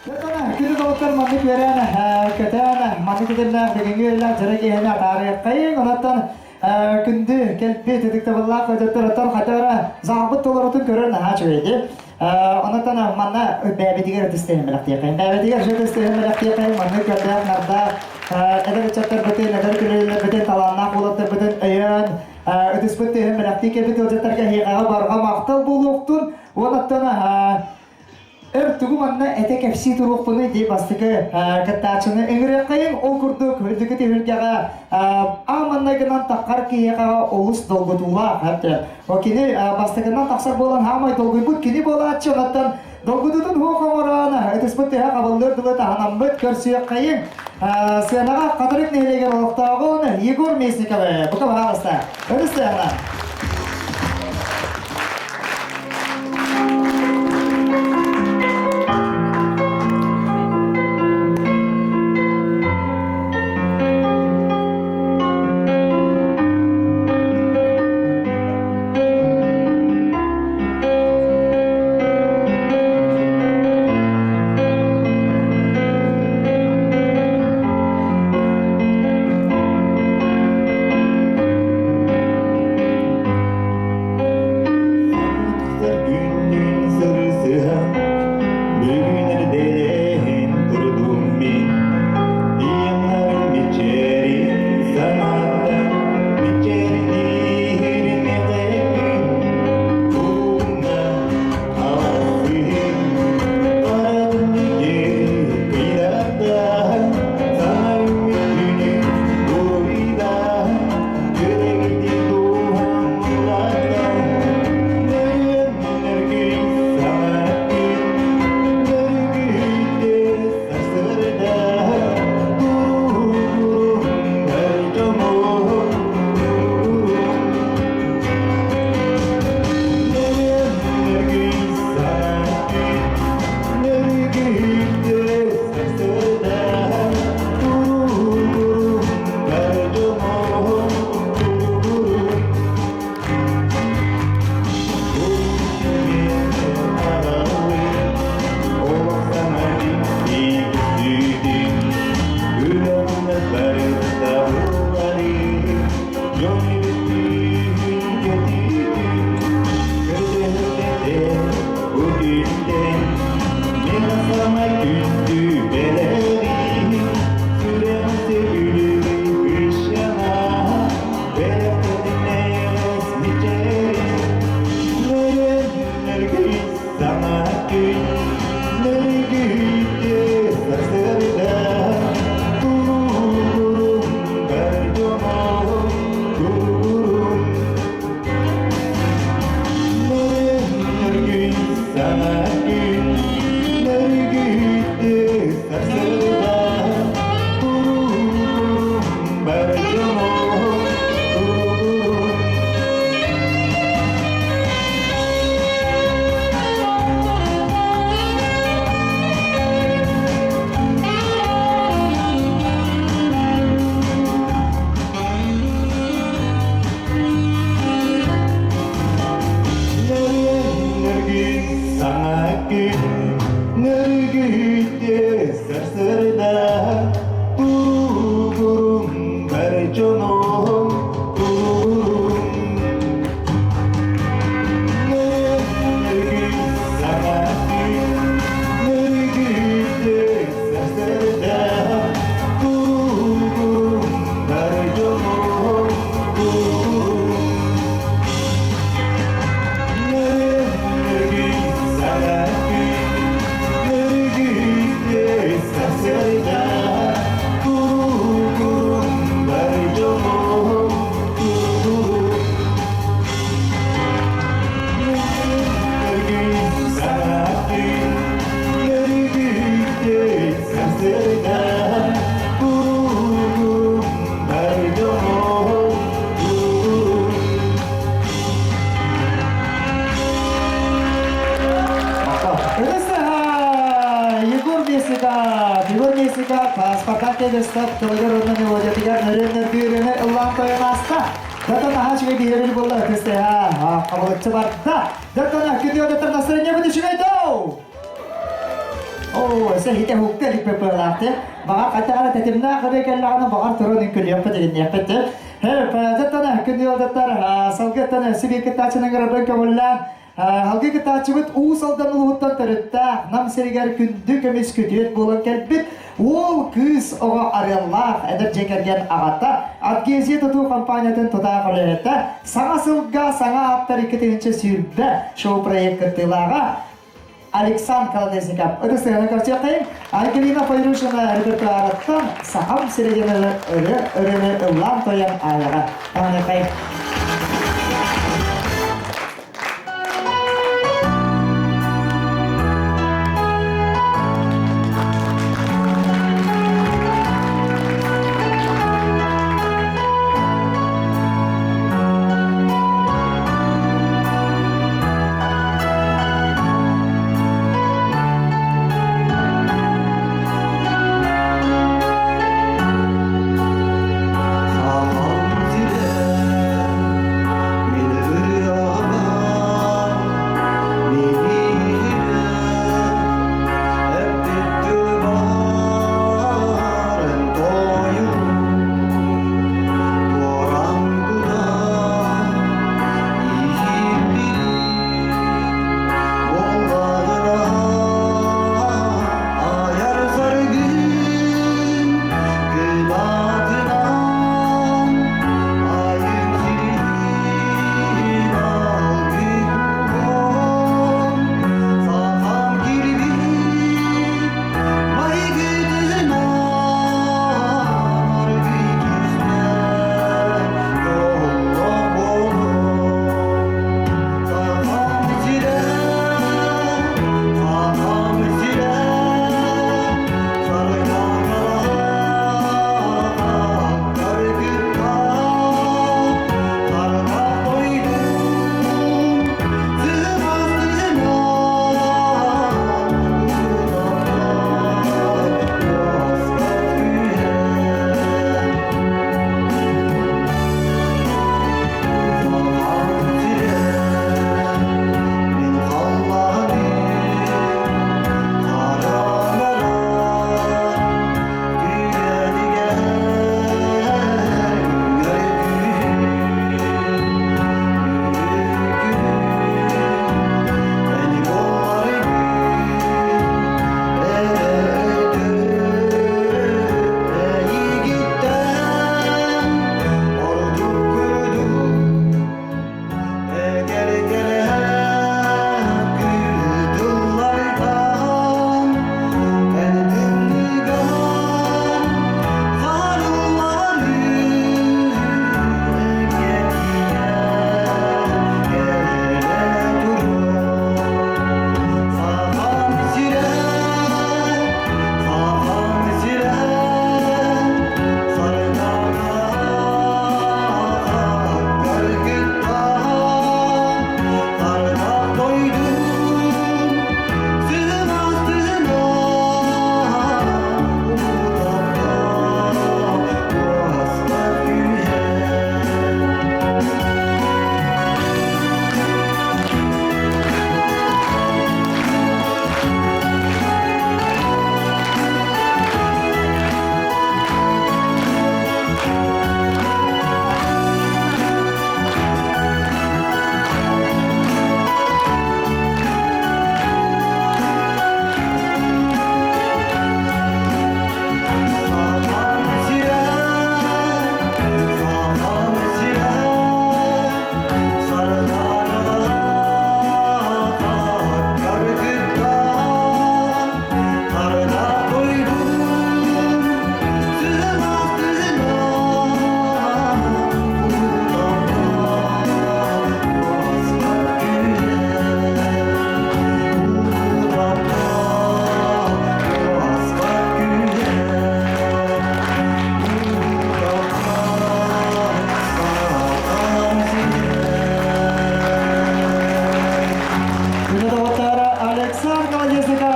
Күнү доҕоттор маннык үөрэн, көтөн, маннык тэтимнээх бүгүҥҥү үөрүүлээх дьоро киэһэни атаарыаххайыҥ. Онон күндү кэлбит ытыктабыллаах ыалдьыттар оттон хата эрэ заалбыт толорутун көрөр наһаа үчүгэйди. Онон манна бэйэбитигэр ытыс тыаһын бэлэхтиэххэйин. Бэйэбитигэр ытыс тыаһын бэлэхтиэххэйин. Маннык көрдөөх нардаах эдэр ыччаттарбытын, эдэр көлүөнэлэрбитин, талааннаах уолаттарбытын өйөөн ытыспыт тыаһын бэлэхтии кэлбит ыалдьыттарга эһиэхэҕэ барҕа махтал буолуохтун. Уонна Өр тугу манна этэ кэпсии туруохпунуй дии бастакы кыттааччыны ыҥырыаххайыҥ. Ол курдук үрдүкү түһүлгэҕэ аан маҥнайгынан таххар киһиэхэ олус долгутуулаах. О кини бастакынан тахсар буолан хаамай долгуйбут кини буолааччы онуттан долгутуутун хуох оҥорон ытыспыт төһө хабыллыар дылы таһынаммыт көрсүөххэйиҥ. Сыанаҕа Хатырык нэһилиэгэр олохтооҕун Егор Местниковы бука баһаалыста. Ытыс тыаһына. Күннүн сырсыһан, бүгүн эрдэлээн турдум мин. Ийэмнэрин мичээрин санаата, мичээрдиир мэтэккин. Уунна аласыһын, харатын кыйдатан, саҥа үүммүт күнү буруйдаан, Күрэгити туһаммылатан, нөрүөн саҥа күн, нөргүйдэ сарсыарда, туругурун бар дьоммун, туругурун. Нөрүөн саҥа күн, нөргүйдэ сарсыарда, туругурун бар дьоммун, туругурун. Саҥа күн нөргүйдэ сарсыарда туругурун бар дьонум туругурун Нөргүй саҥа күн нөргүйдэ сарсыарда туругурун бар дьонум туругурун Егор Месников, Егор Месников, Спартак Кегестап тылыгар уонна мелодиятыгар нөрүөн нөргүйрүнү ыллаан тойон ааста. Датан аһаа үчүгэй биһирэбил буолла ытыстыһа хабылыччы барда. Датан күндү одаттар настроение бут үчүгэй доу! Оо, сэ хите хукта илик быһыылаах Баҕар хайтаҕара тэтимнээх ырыа кэллэҕинэ баҕар туран үҥкүлүөхпүт игинниэхпит Хэ, күн ыалдаттар салгыттан сибиир кыттааччының ырабын көҥүллээн Халгы кыттааччыбыт Уус Алдан улууһуттан төрүттээх Нам сиригэр күндү көмүс күтүөт буолан кэлбит уол кыыс оҕо арыаллаах эдэр дьиэ кэргэн аҕата Адгезия тутуу компаниятын тутаах үлэһитэ саҥа сылга саҥа ааптар 2020 шоу-проект кыттыылааҕа Александр Колодезников. Ытыс көрсүөххэйин Ангелина Файрушина репертуарыттан Сахам сирэ диэн ырыа ырыаны ыллаан тойон аайаҕа. Таҥнахай. Сахам сирэ, мин ырыабар, мин эппит тылбар эн тойуҥ, туоран кутан Айар саргын кынатынан айым сирин алгыһым сахам кирбит майгытынан аргый түстэ дьоллоох буолуом Сахам сирэ, Сахам сирэ, сардаҥалаах даргыта, саргах дойдум сымастынан уоспат үйэ. Сахам сирэ, мин халлааным хараҥарар түгэнигэр үҥэр күн эн буоларгын эйигиттэн ордук көрдүм Тыллардан эн тымныгар харыллары кэлэ турар Сахам сирэ, Сахам сирэ, сардаҥалаах кыргыттар, саргах дойдум сымастынан умутаппат уоспат күүһэ. Сахам сирэ, Сахам сирэ, сардаҥалаах кыргыттар, сарда дойдум сымастынан умутаппат уоспат күүһэ, умутаппат уоспат күүһэ. Күнү доҕоттоор Александр Колодезников!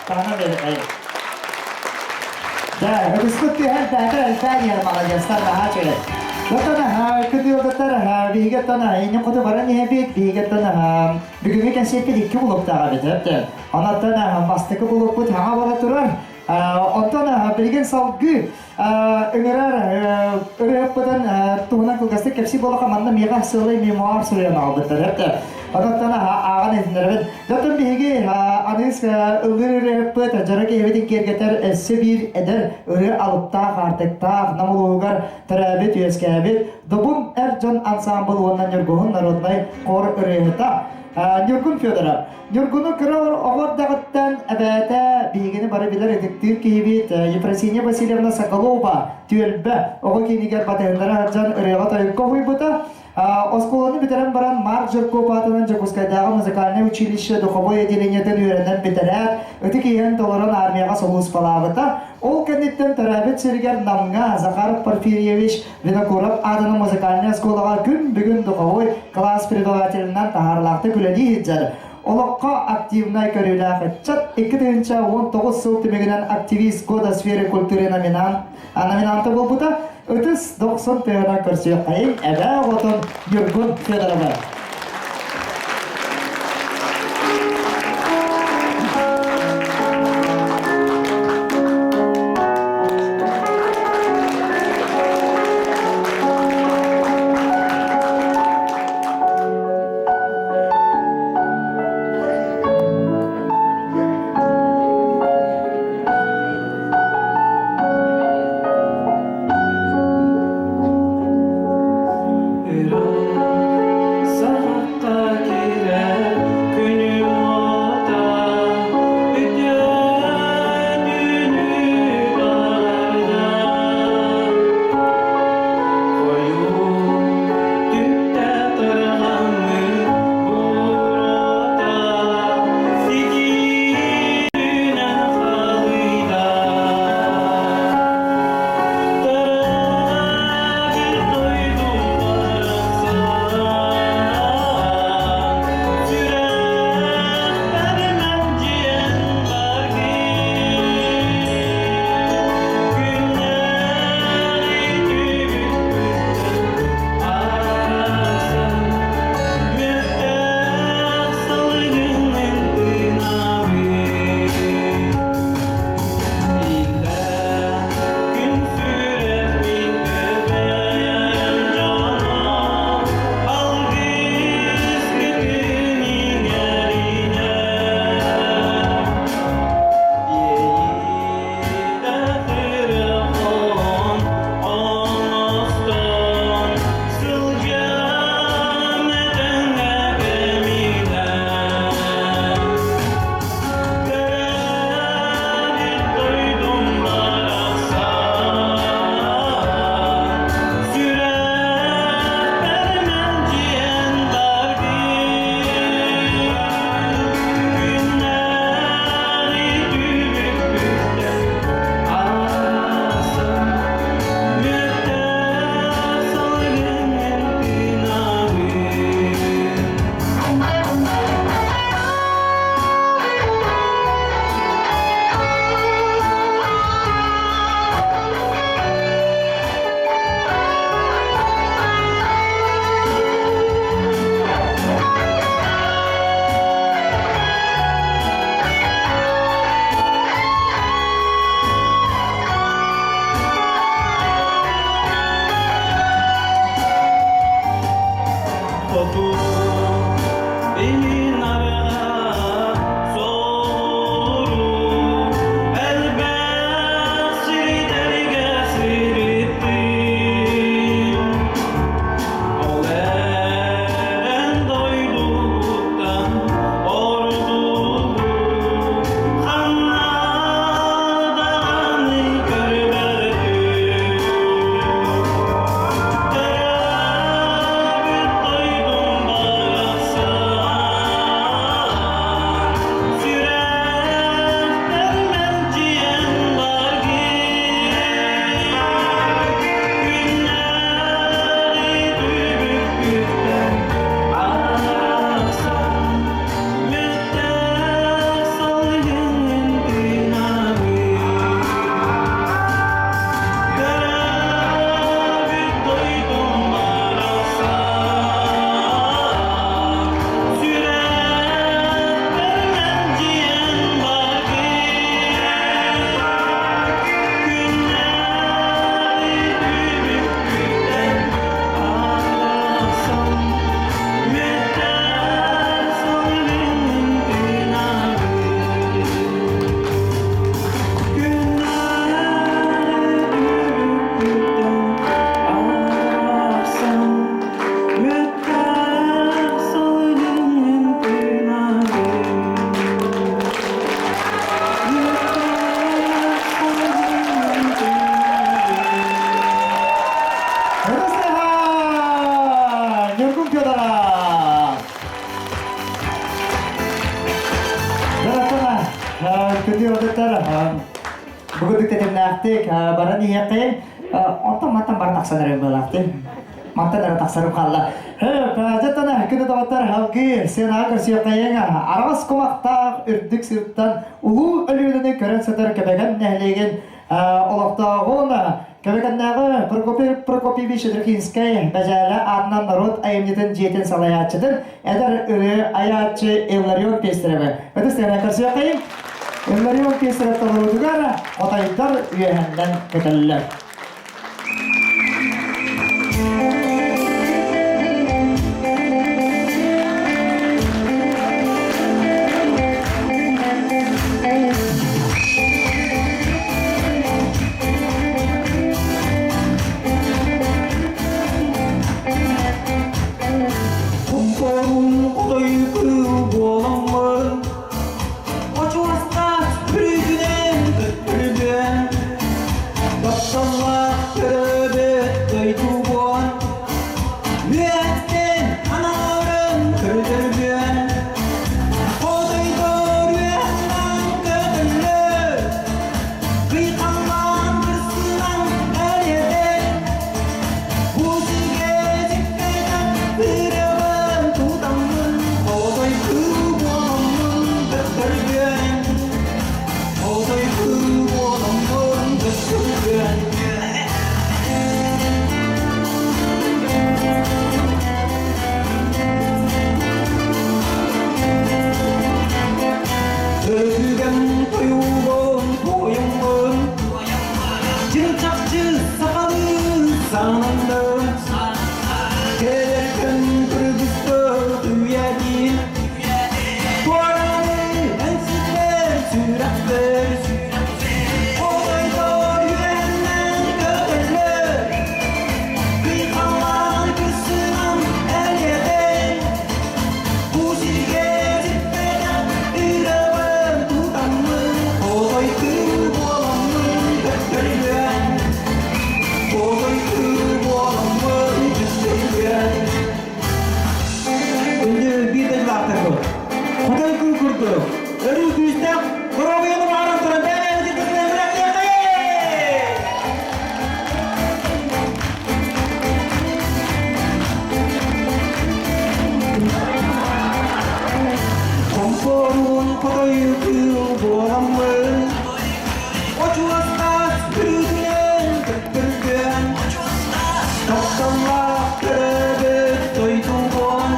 Таһынан берихай. Да, ытыспыт түһэн бээтэ элбээн иһэр молодецтар наһаа үчүгэй. Оттон күндү ыалдьыттар Биһиги оттон иннин хоту баран иһэбит, биһиги оттон бүгүҥҥү кэнсиэрпит икки блоктаах эбит, эптэ. Онон бастакы блокпут хаҥа бара турар. Оттон билигин салгыы ыҥырар ырыаппытын туһунан кылгастык кэпсии буолаха манна миэхэ сыалай мемуар суруйан аҕалбыттар эптэ. Онон ааҕан иһиннэрэбин. Оттон биһиги аныыс ыллыыр ырыаппыт дьоро киһибитин киэргэтэр өссө биир эдэр ырыа алыптаах аартыктаах Нам улууһугар төрөөбүт үөскээбит Добун эр дьон ансаамбыл уонна Ньургуһун народнай хор ырыаһыта Ньургун Федоров. Ньургуну кыра оҕо эрдэҕиттэн эбээтэ биһигини бары билэр ытыктыыр киһибит Ефросинья Васильевна Соколова түөлбэ оҕо киинигэр батыһыннара сылдьан ырыаҕа тойукка уһуйбута. Оскуоланы бүтэрэн баран Марк Жирков аатынан Дьокуускайдааҕы музыкальнай училище духовой отделениетын үөрэнэн бүтэрээт, ытык иһэн толорон армияҕа сулууспалаабыта. Ол кэнниттэн төрөөбүт сиригэр Намҥа Захар Порфирьевич Винокуров аатынан музыкальнай оскуолаҕа күн бүгүн духовой класс преподавателинэн таһаарылаахтык үлэлии сылдьар. Олоххо активнай көрүүлээх ыччат 2019 сыл түмүгүнэн активист года сферы культуры номинанта буолбута. Ытыс дохсун тыына көрсүөххэйиҥ эбээ оҕотун Ньургун Федорова. Сахатта киирэр күнүм уота бүтүн үүнүү барда. Хойуу түптэ тарҕаммыт буруота ситиинэн халыйда. Төрөөбүт дойдум барахсан, сүрэхпэр мэлдьиэн баргын. Күннэри түбүкпүттэн арахсан, мүөттээх салгынын тыынабын. Күн сүрэхпин көбөйөн дьоно, алгыс күтүн иҥэринэ. Иэйиилээх ырыахон оҥостон, сылдьан этэҥҥэ кэминэн. Төрөөбүт дойдум барахсан, сүрэхпэр мэлдьиэн баргын. Күннэри түбүкпүттэн арахсан, мүөттээх салгынын тыынабын. Хоту илин арҕаа соҕуруу элбэх сирдэргэ сырыттым. Ол эрэн дойдубуттан ордугу ханна даҕаны көрбөтүм. Төрөөбүт дойдум Ньургун Федоров! Күндү ыалдьыттар, бүгүн тэтимнээхтик баран иһиэххэйин. Онтон мантан баран тахсан эрэр буолаахтый. Мантан эрэ тахсарым хаалла. Дьэттана күнү доҕоттор халгыы сыанаҕа көрсүөххэйиҥ. Араҕас кумахтаах үрдүк сыыртан Улуу Өлүөнэни көрөн сытар Көбөгөн нэһилиэгин олохтооҕун Көбөкөннөөҕү Прокопий Прокопьевич Трухинскай Бэдьээлэ аатынан норуот айымньытын дьиэтин салайааччытын эдэр ырыа айааччы Илларион Пестеревы ытыс тыаһынан көрсүөххэйиҥ. Илларион Пестерев толоруутугар хотойдор үөһэннэн көтөллөр. Хомпорун хотой кыыл буоламмын, Очуостаах бүрүтүнэн көттөрбүөн, Тапталлаах төрөөбүт дойдубун, Үөттэн анаарын көрдөрбүөн, Хотойдор үөһэннэн көтөллөр, Кыйхаллаан кырсынан элиэтэр, Бу сиргэ сиппэтэх ырыабын тутаммын, Хотой кыыл буоламмын көттөрбүөн, Хотой кыыл буоламмын көттөрбүөн. Өбүгэм тойугун туойуммун, Чын-чахчы сахалыы сананным, Кэлэр күн кыргыстар үйэтин, Туораны эн ситэр сүрэхпэр, Хотойдор үөннэн көтөллөр, Кыйхаллаан кырсынан элиэтэн, Бу сиргэ сиппэтэх ырабын тутаммын, Хотой кыыл буоламмын көттөрүөн, Хотой кыыл буоламмын көттөрүөн. Күндү биир дойдулаахтарбыт, хотой кыыл курдук, өрүү күүстээх доруобуйаны баҕаран туран бэйэ-бэйэбитин кытта Хомпоруун хотой кыыл буоламмын, Очуостаах бүрүтүнэн көттөргөн, Тапталлаах төрөөбүт дойдубун,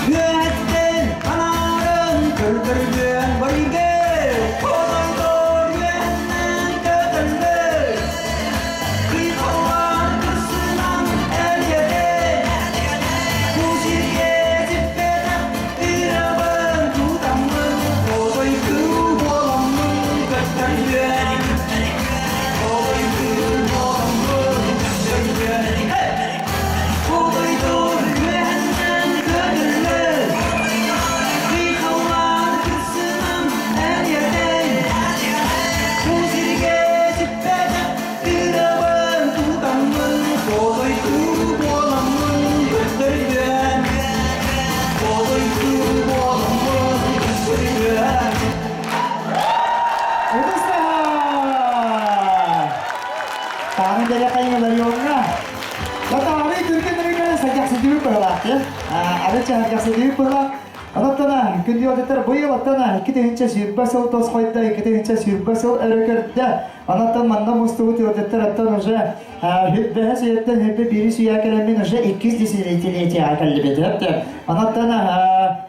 Үөһэттэн анаарын көрдөргөн барыйгы, Хотойдор үөһэннэн көтөллөр, Кыйхаллаан кырсынан элиэтэн, Бу сиргэ сиппэтэх ырабын тутаммын, Хотой кыыл буоламмын көттөргөн, Хотой кыыл буоламмын көттөргөн. Хотойдор үөһэннэн көтөллөр, Кыйхаллаан кырсынан элиэтэн, Бу сиргэ сиппэтэх ырабын тутаммын, Хотой кыыл буоламмын көттөргөн, Хотой кыыл буоламмын көттөргөн. Ытыс тыаһа! Тааны дэлэ хайыҥаларыоҥҥа. Татаары түргэн өрүгэ сэргэхситиби быһалаах Ары сэргэхситиби быһалаах. Онон күндү ыалдьыттар быйыл оттон 2020 сыл тосхойдо, 2020 сыл өрө көрдө. Онон манна мустубут ыалдьыттар оттон уже бэһэ сүйэттэн хүппэ биири сүйэ кэлэммин уже иккис десятилетие кэллибит. Онон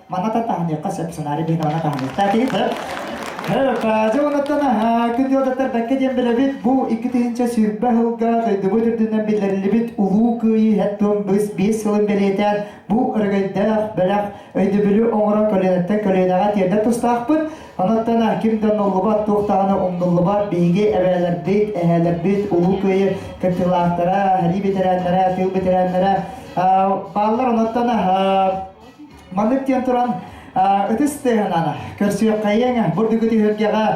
манна таһыныахха сөп сценарий биһин манна таһыныахта. Дьэ онуттан күн дьылдаттар бэккэ диэн билэбит, бу 2020 сылга дойдубут үрдүнэн биллэриллибит Улуу Кыайыы һэт быс биэс сылын бэлиэтээн бу өрөгөйдөөх бэлэх өйдөбүлү оҥорон көлүөнэттэн көлүөнэҕэ тиэрдэр тустаахпыт. Онуттан ким да умнуллубат, туох даҕаны умнуллубат биһиги эбээлэрбит, эһээлэрбит Улуу Кыайыы кыттыылаахтара, сэрии бэтэрээннэрэ, тыыл бэтэрээннэрэ бааллар. Онуттан Маннык диэн туран ытыс тыаһынан көрсүөххэйиэҥ бурдугу түһүлгэҕэ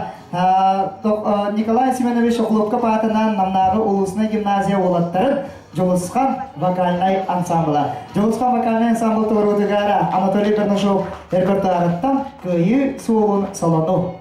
Николай Семенович Охлопков аатынан Намнааҕы улуусунай гимназия уолаттарын Дьулусхан вокальнай ансамбла. Дьулусхан вокальнай ансамбл туоруутугар Анатолий Бернашов репертуарыттан Кыайыы суолун солону.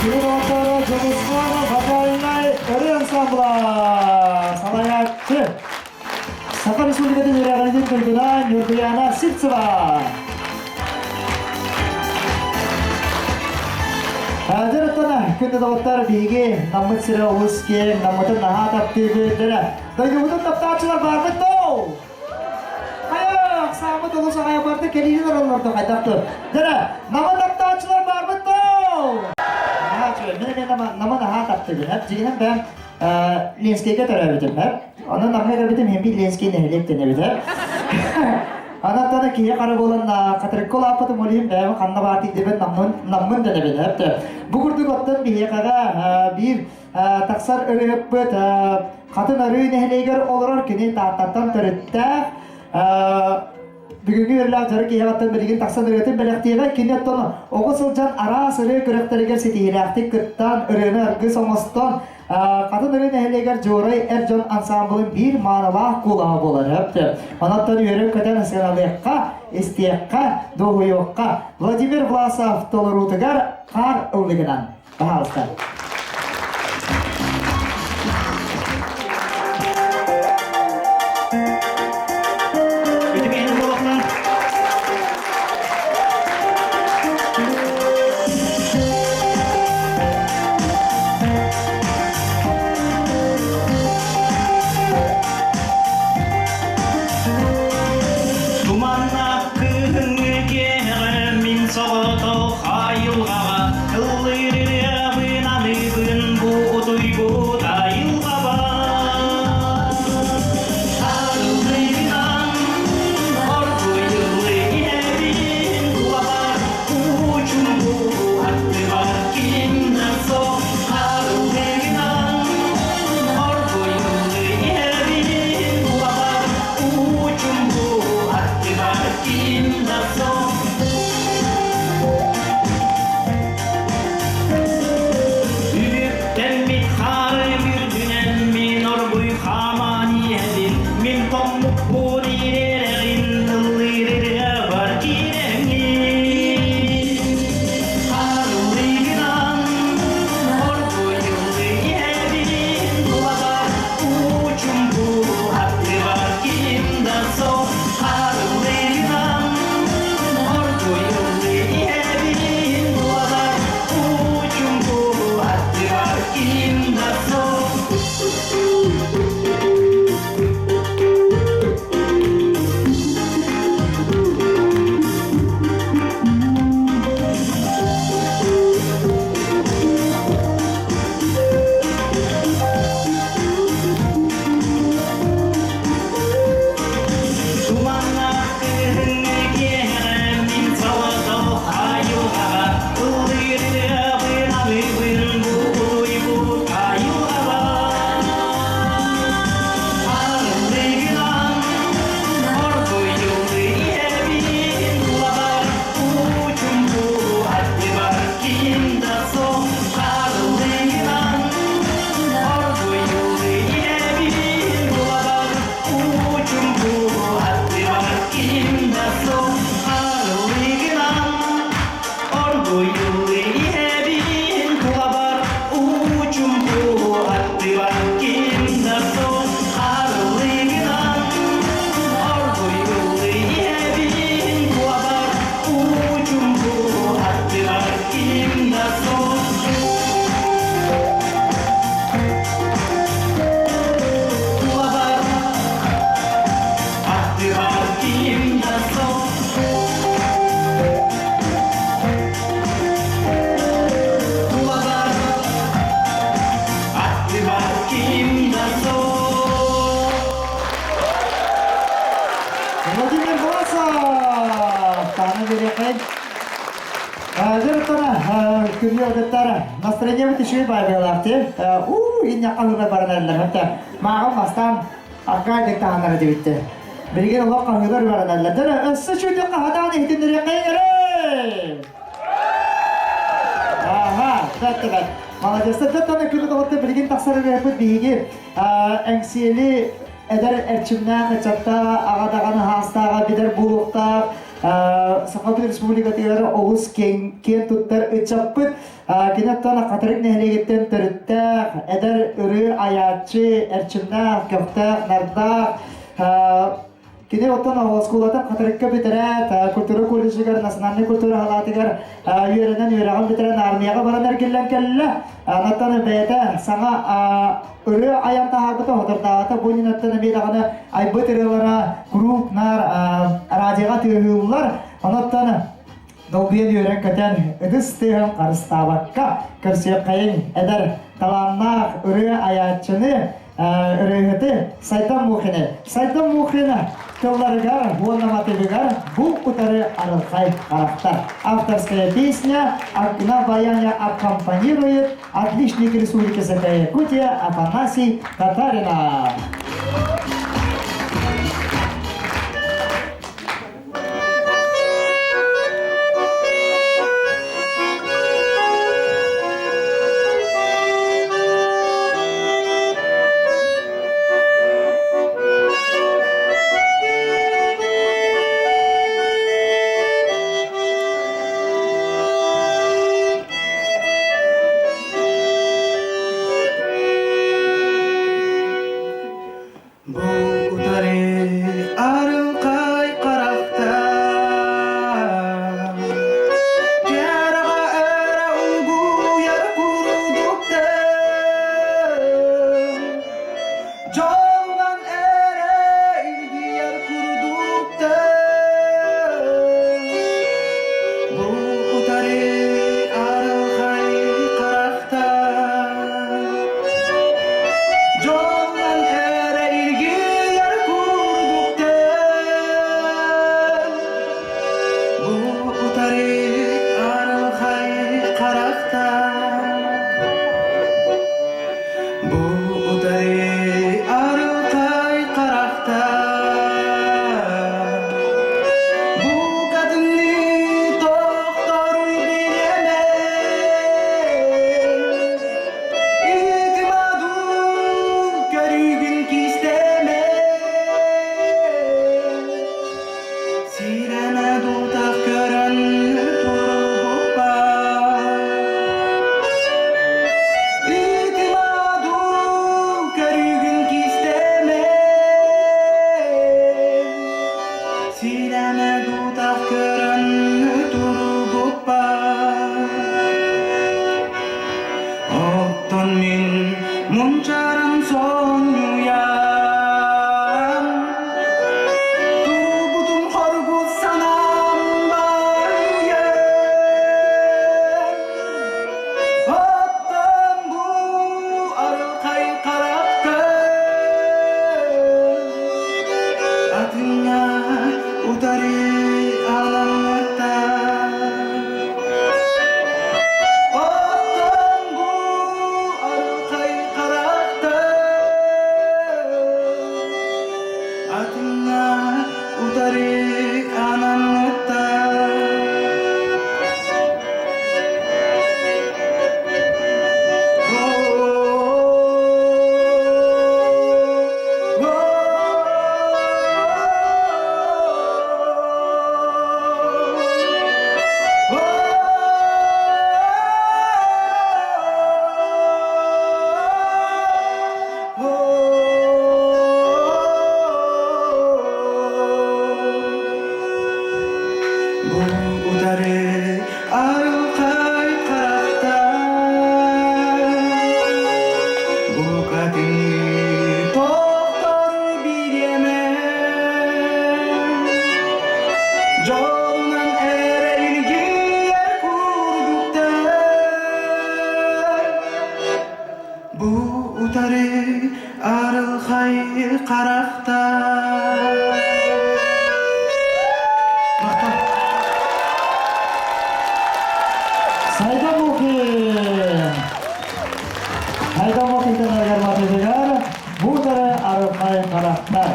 Күн Дьулусхан вокальнай ырыа ансамбла салайааччы Саха Республикатын үөрэҕирдин туйгуна Ньургуяна Сивцева. Дьарыктана күндү доҕоттор биһиги наммыт сирэ олус киэҥ, наммытын наһаа таптыыбыт дэрэ. Дойдубутун таптааччылар баарбыт доо! Хайа, саамыт олус аҕай барда кэлиини олороллорду хайдах тур. Дэрэ, нама таптааччылар баарбыт доо! Мен нама наһаа таптыыбын. Дьигинэн бэйэм Ленскэйгэ төрөөбүтүм. Онон намҥа кэлбитим иһин биир Ленскэй нэһилиэк дэнэбит. Анаттана киһи хара буолан хатырыкка улааппытым ол иһин бэйэм ханна баар тиийдибин наммын наммын дэнэбин. Бу курдук оттон биһиэхэҕэ биир тахсар ырыһыппыт Хатын Арыы нэһилиэгэр олорор кини Тааттаттан төрүттээх Бүгүҥҥү үөрүүлээх дьоро киһиэҕиттэн билигин тахсан ырыатын бэлэхтиэҕэ. Кини оттон оҕо сылдьан араас ырыа күрэхтэригэр ситиһиилээхтик кыттан, ырыаны аргыс оҥостон, Хатын Ырыы нэһилиэгэр Дьуорай эр дьон ансаамбылын биир маанылаах куолаһа буолар. Өптө. Онон үөрэн-көтөн сыаналыахха, истиэххэ, дуоһуйуохха. Владимир Власов толоруутугар хаар ыллыгынан. Пожалуйста. Туманнаах кыһыҥҥы киэһэҕэ мин соҕотох айылҕаҕа ыллыыр ырыабын аныыбын бу утуйбут айылҕаба. Арыллыынан оргуйуллу иһэбин тулабар уучумбу аттыбар ким да суох арыллыынан оргуйуллу иһэбин тулабар уучумбу аттыбар ким да суох. Үктэммит хаарым үрдүнэн мин оргуй хааман иһэбин, мин тоҥмуппун ириэрэҕин, ыллыыр ырыабар киирэҥҥин. Арыллыгынан оргуй ыллыы иһэбин, тулабар уучумбу аттыбар ким да суох. Арыллыгынан оргуй ыллыы иһэбин, тулабар уучумбу аттыбар ким да суох. Туманнаах кыһыҥҥы киэһэҕэ мин соҕотох айылҕаҕа ыллыыр ырыабын аныыбын бу утуйбут айылҕаҕа. Арыллыгынан оргуйуллу иһэбин тулабар уучумпу аттыбар ким да суох арыллыгынан оргуйуллу иһэбин тулабар уучумпу аттыбар ким да суох арыллыгынан оргуйуллу иһэбин тулабар уучумпу аттыбар ким да суох арыллыгынан оргуйуллу иһэбин тулабар уучумпу аттыбар ким да суох тулабар аттыбар ким да суох тулабар аттыбар ким да суох. Владимир Власов! Тааны берекей. Дьэ, күнү одеттара настроение үчүгэй баайбалаах ти. У, иння қалыра баранарлар. Хатта маған бастан аркай дек таһанара дебитте. Билигин олох хаһыылар бараналлар. Дьэ, өссө чүдү хаһадаан иһитиннэриэ кайгары! Аха, бэт бэт. Молодец. Дьэ, күнү тоҕотто билигин тахсар ырыаппыт биһиги эҥсиэли эдэр эрчимнээх ыччатта аҕа даҕаны хаастааҕа бидэр буолуохтаах Саха Республикатыгар олус киэн туттар ыччаппыт кини оттон Хатырык нэһилиэгиттэн төрүттээх эдэр ырыы айааччы эрчимнээх көхтөөх нардаах Кини оттон оскуолатын Хатырыкка бүтэрээт, культура колледжыгар, национальнай культура халаатыгар үөрэнэн үөрэҕин бүтэрэн армияҕа баран эргиллэн кэллэ. Анаттан бэйэтэ саҥа ырыа айан таһаарбыта, хотордааҕыта бу инниттэн эмиэ даҕаны айбыт ырыалара куруук наар радиоҕа тыаһыыллар. Онуттан долгуйан үөрэн-көтөн ытыс тыаһын харыстаабакка көрсүөххэйиҥ эдэр талааннаах ырыа айааччыны ырыаһыты Сайдам Мухины. Сайдам Мухина тылларыгар уонна матыгыгар бу утары арылхай харахтар. Авторская песня на баяне аккомпанирует отличник Республики Саха-Якутия Афанасий Татаринов. Силэме дутах көрөн турбуппар. Оттон мин мунчаран сонньуйан, турбутум хоргут санаам барыйан. Оттон бу арылхай харахтар атыҥҥа утары аламмыттар. Оттон бу арылхай харахтар атыҥҥа утары анаммыттар. Бу утары арылхай харахтар букатын тохтор бириэмэ дьолунан эрэлгийэр курдуктар. Бу утары арылхай харахтар. Махтал. Сайда Мухин! Сайда Мухин матыгар бу утары арылхай харахтар.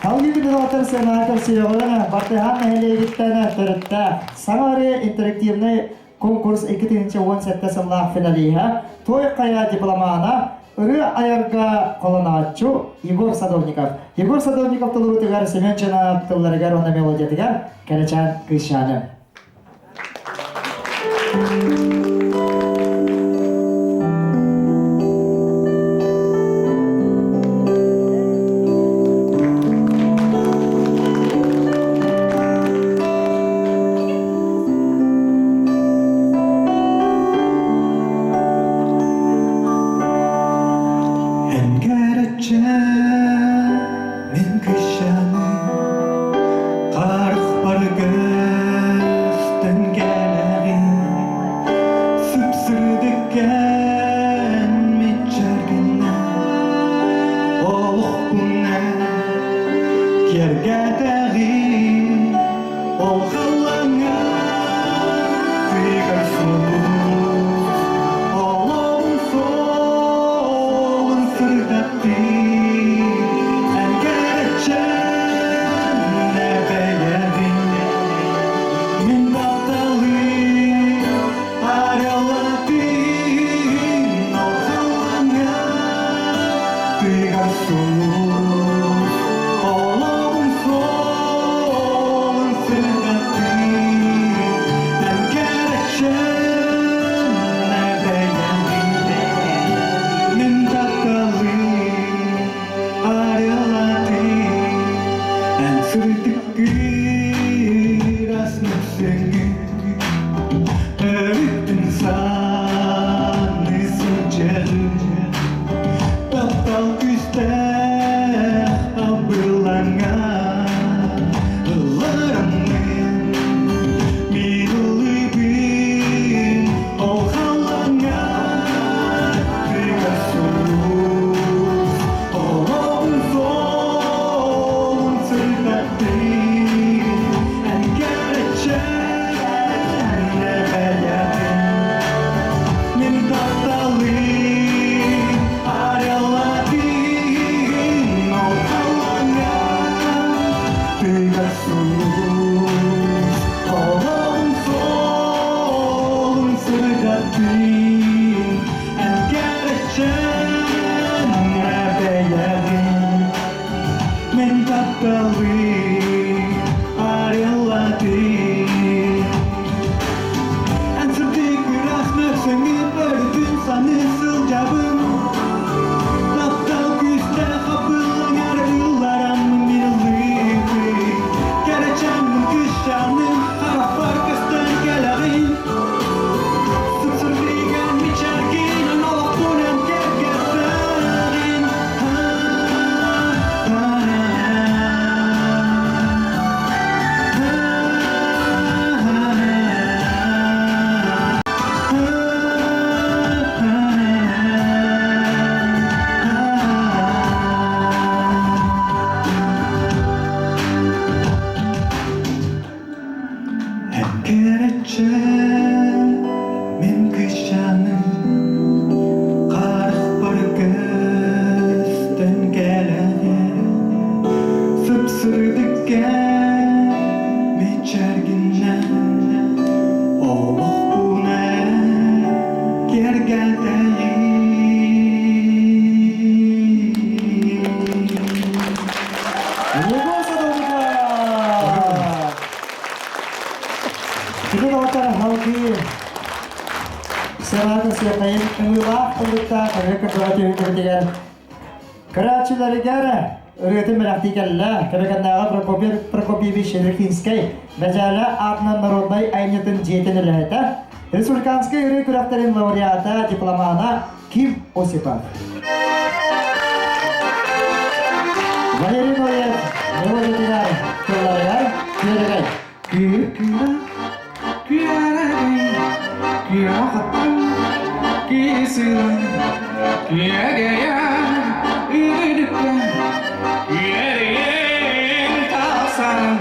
Салгыы күндү сценаҕа көрсүөҕүҥ Бартыһаан нэһилиэгиттэн төрүттээх Саҥа ырыа интерактивный конкурс 2017 сыллаах финалиһа, Той Хайа дипломана, ырыа айарга холонооччу Егор Садовников. Егор Садовников толоруутугар Семен Чанов тылларыгар уонна мелодиятыгар Кэрэчээн кыысчааным. Эн мин кыысчааным, харахпар көстөн кэлэҕин, сып-сырдыккын мичээргинэн, олохпунан киэргэтэҕин, ол халлааҥҥа тыгар сулус, олоҕум суолун сырдаттын, эн кэрэчээн бэйэҕин, мин тапталым арыаллаатын, ол халлааҥҥа тыгар сулус, олоҕум суолун сырдаттын, эн кэрэчээн бэйэҕин, мин тапталым арыаллаатын, эн сырдык ыраас мөссүөҥҥүн өрүттүн саныы сылдьарым. Таптал күүстээх абылаҥа ыллараммын, мин ыллыыбын, ол халлааҥҥа тыгар сулус, олоҕум суолун сырдаттын, эн кэрэчээн бэйэҕин, мин тапталым арыаллаатын, ол халлааҥҥа тыгар сулус, олоҕум суолун сырдаттын, эн кэрэчээн бэйэҕин, мин тапталым арыаллаатын. Эн сырдык ыраас мөссүөҥҥүн өрүтүн саныы сылдьабын. Таптал күүстээх абылаҥар ыллараммын мин ыллыыбын. Көрчө мин кыысчааным харахпар көстөн кэлэҕин сып-сырдыкка мичээргиннэн олохпун киэргэтэйин. Егор Садовников! Кини доҕоттор халкыы Сыраата сыахайын ымыылаах ыллыктаах ырыа кырдьаҕа түһүлгэтигэр көрөөччүлэригэр ырыатын бэлэхтии кэллэ. Кэбэкэннээҕи Прокопий Прокопьевич Рыхинскэй Бэдьээлэ аатынан народнай айымньытын дьиэтин үлэһитэ, республиканскай ырыа күрэхтэрин лауреата, дипломана Ким Осипов. Валерий Ноев мелодиятыгар, тылларыгар күөрэгэй. Күр-күрэ, күөрэгэй, күөх аттым, кисилэн, күөгэйэ, үгүдүккэ, күөрэгэй тахсарыҥ,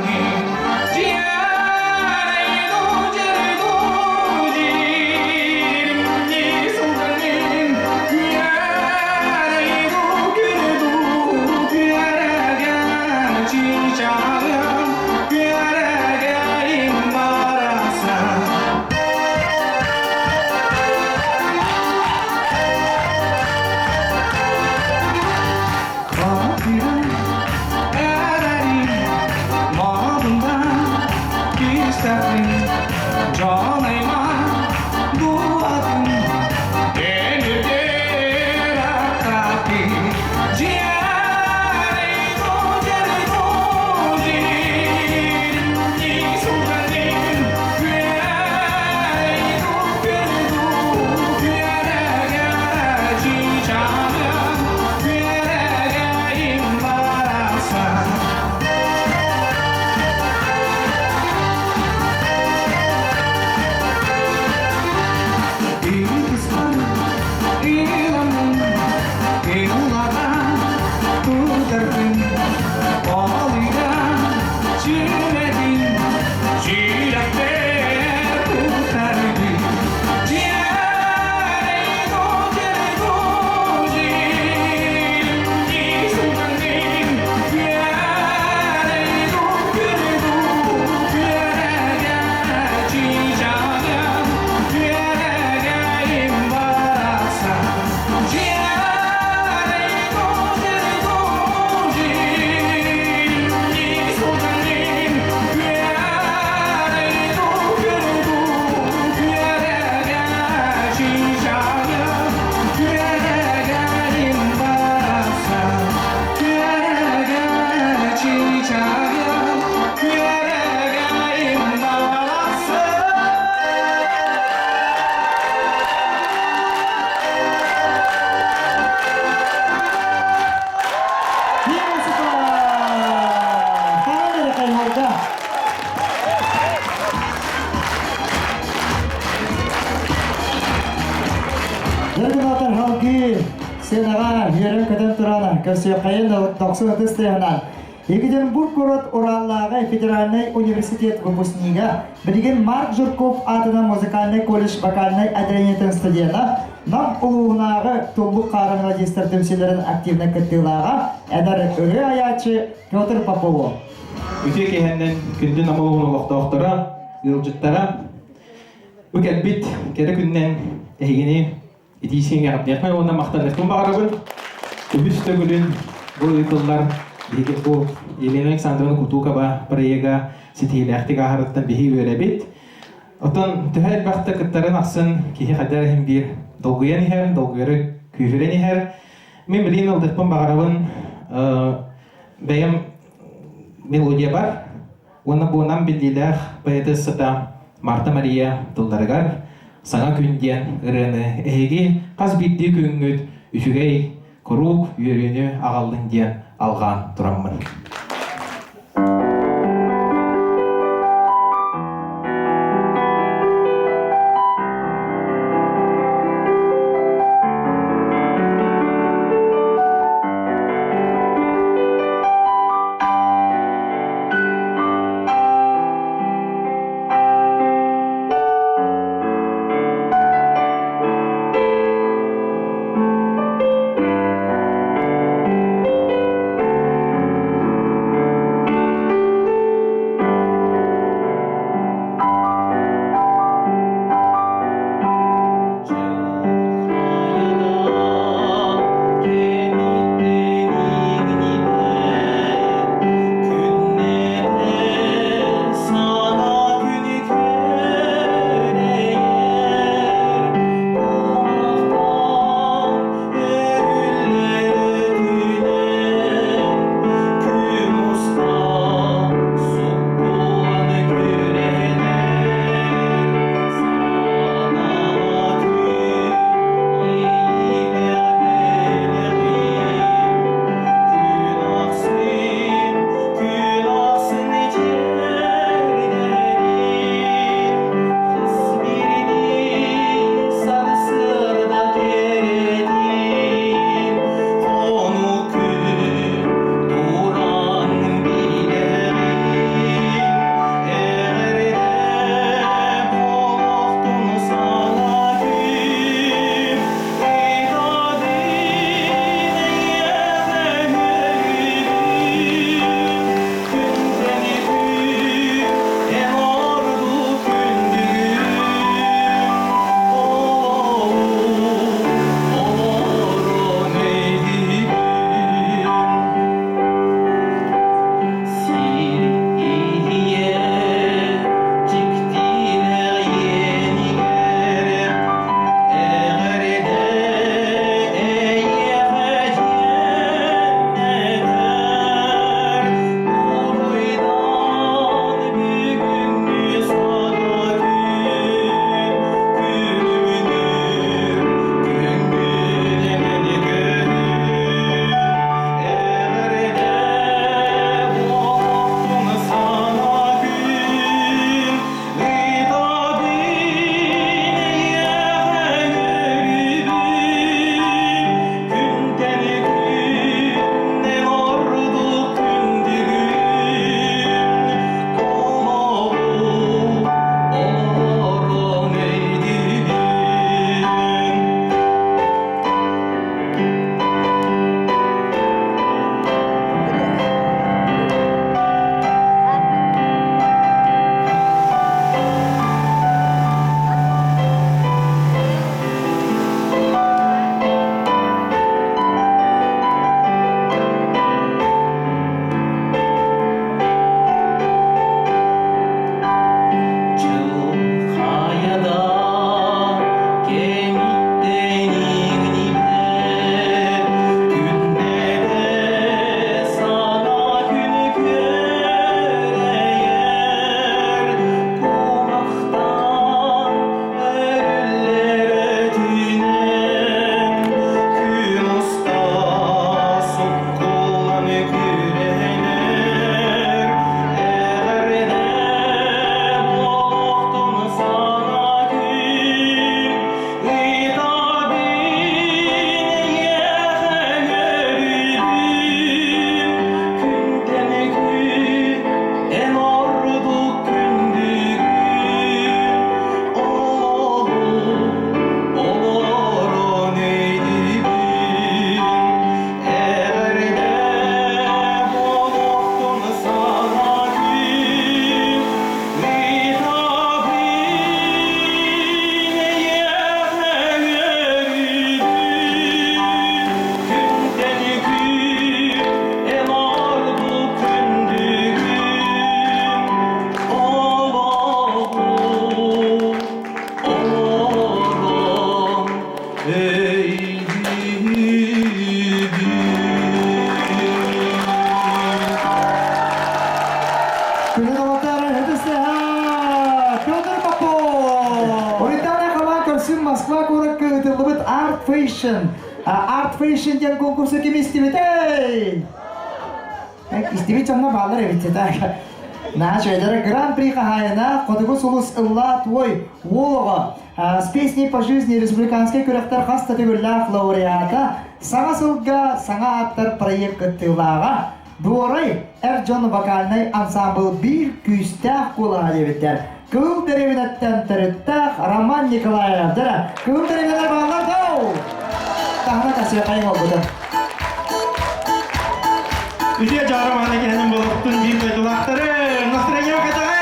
Ким Осипов! Хаан эрэ хайҕалга! Дьаргынаатар халгыы сценаҕа үөрэн-көтөн туран көрсүөххэйин дохсун ытыс тыаһынан Екатеринбург куорат Ураллааҕы федеральнай университет выпускнига, билигин Марк Жирков аатынан музыкальнай колледж вокальнай отделениетын студена, Нам улууһунааҕы Туллук хаара мелодистар түмсүүлэрин активнай кыттыылааҕа, эдэр ырыа айааччы Петр Попов. Үтүө киэһэннэн күндү Нам улууһун олохтоохторо, ыалдьыттара, бу кэлбит кэрэ күннэн эһигини итии сиҥэҕирдиэхпин уонна махтаныахпын баҕарабын. Үһүс төгүлүн бу ыытыллар биһиги бу Елена Александровна Кутукова проега ситиһиилээхтик ааһарыттан биһи үөрэбит. Оттон төһө элбэхтэ кыттарын ахсын киһи хайдах иһин биир долгуйан иһэр, долгуйары күүһүрэн иһэр. Мин билигин ылдыхпын баҕарабын бэйэм мелодиябар уонна буонан биллиилээх поэтессата Марта Мария тылларыгар «Саҥа күн» диэн ырыаны эһиги хас биирдии күҥҥүт үчүгэй куруук үөрүүнү аҕаллын диэн алҕаан тураммын. ырыаһыт Петр Попов! Уруйдаана Хабаа көрсүн Москва куоракка ыытыллыбыт Art Fashion Art Fashion диэн конкурсу ким истибитэй? Истибит дьонно бааллар эбит так. Наша Гран-при хаһаайына Хотугу сулус ыллаа туой уол оҕо С песней по жизни республиканскай күрэхтэр хас да төгүллээх лауреата, саҥа сылга саҥа ааттар проект кыттыылааҕа, Дуорай эр дьон вокальнай ансаамбыл биир күүстээх куолаһа диэбиттэр. Кыыл дэриэбинэттэн төрүттээх Роман Николаев. Дьэ, Кыыл дэриэбинэлэр бааллар доо! Таһына касыакайын олбутун. Үтүө дьаарымаана киһинин болуктун биир дойдулаахтары настроение кэтэҕэй!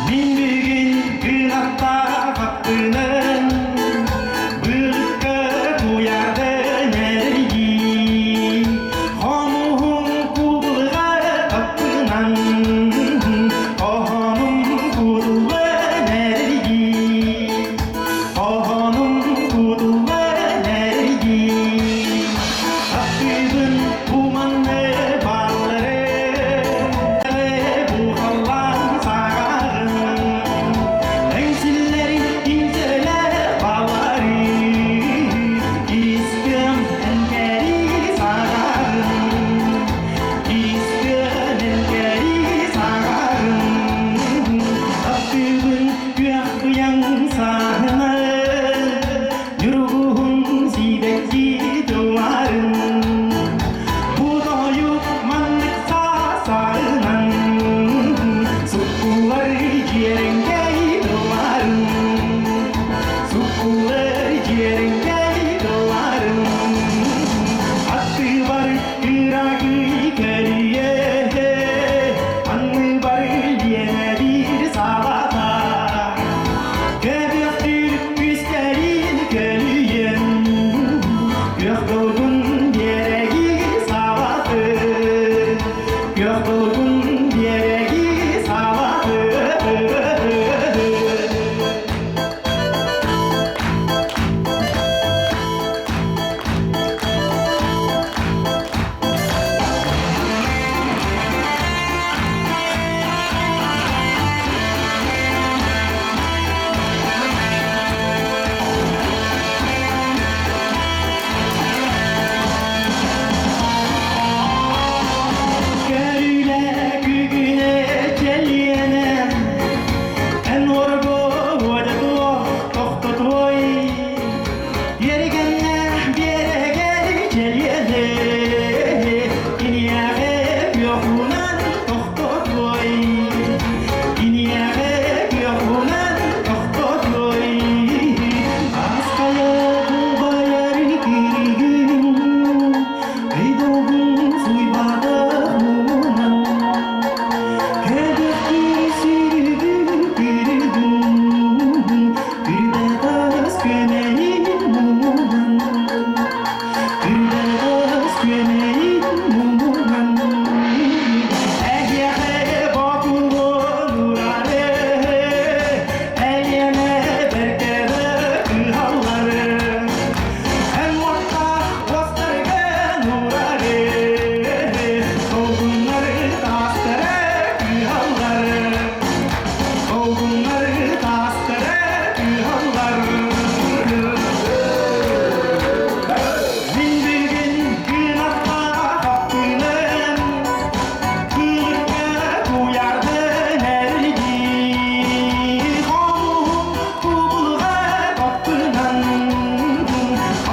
Мин бүгүн кынаттаах аттынан былыкка куйаардын эргий хомуһун кубулга аттынан Оһонум кутуллан эргий Оһонум кутуллан эргий Аттыбын куманны баллары Бухаллан саҕарын Эҥсиллэри инсэлэр балары Искым эҥкэри саҕарын Аттыбар Ырагый кэрийэ, анныбар лиэнэ биир саҕата. Көбүөхтүүр күстэрин көлүйэн, күөх долгун биэрэги саҕаты. Күөх долгун биэрэги саҕаты. Көрүлэ күгүнэ чэлиэнэ Эн уорго уодатуо тохтотуой Биэригэннэ биэрэгэр чэлиэни Киниэхэ күөхунан тохтотуой Киниэхэ күөхунан тохтотуой Аскайа кубайар киригин Кыйдылгын суйбатах муҥунан Кэдэхтии сиригин киригин Күрбэтас күөмэйин муҥунан Күрбэтас күөмэйин муҥунан Эһиэхэ ботулун урары Эйиэнэ бэркэбэ кыһаллары Эн уотта уостаргын урары Толкуннары таастары кыһаллары Долгуннары таастары кыһаллар Мин бүгүн кынатта хаппыным Кыырка куйардын эргий Хомуһум кубулга баппынан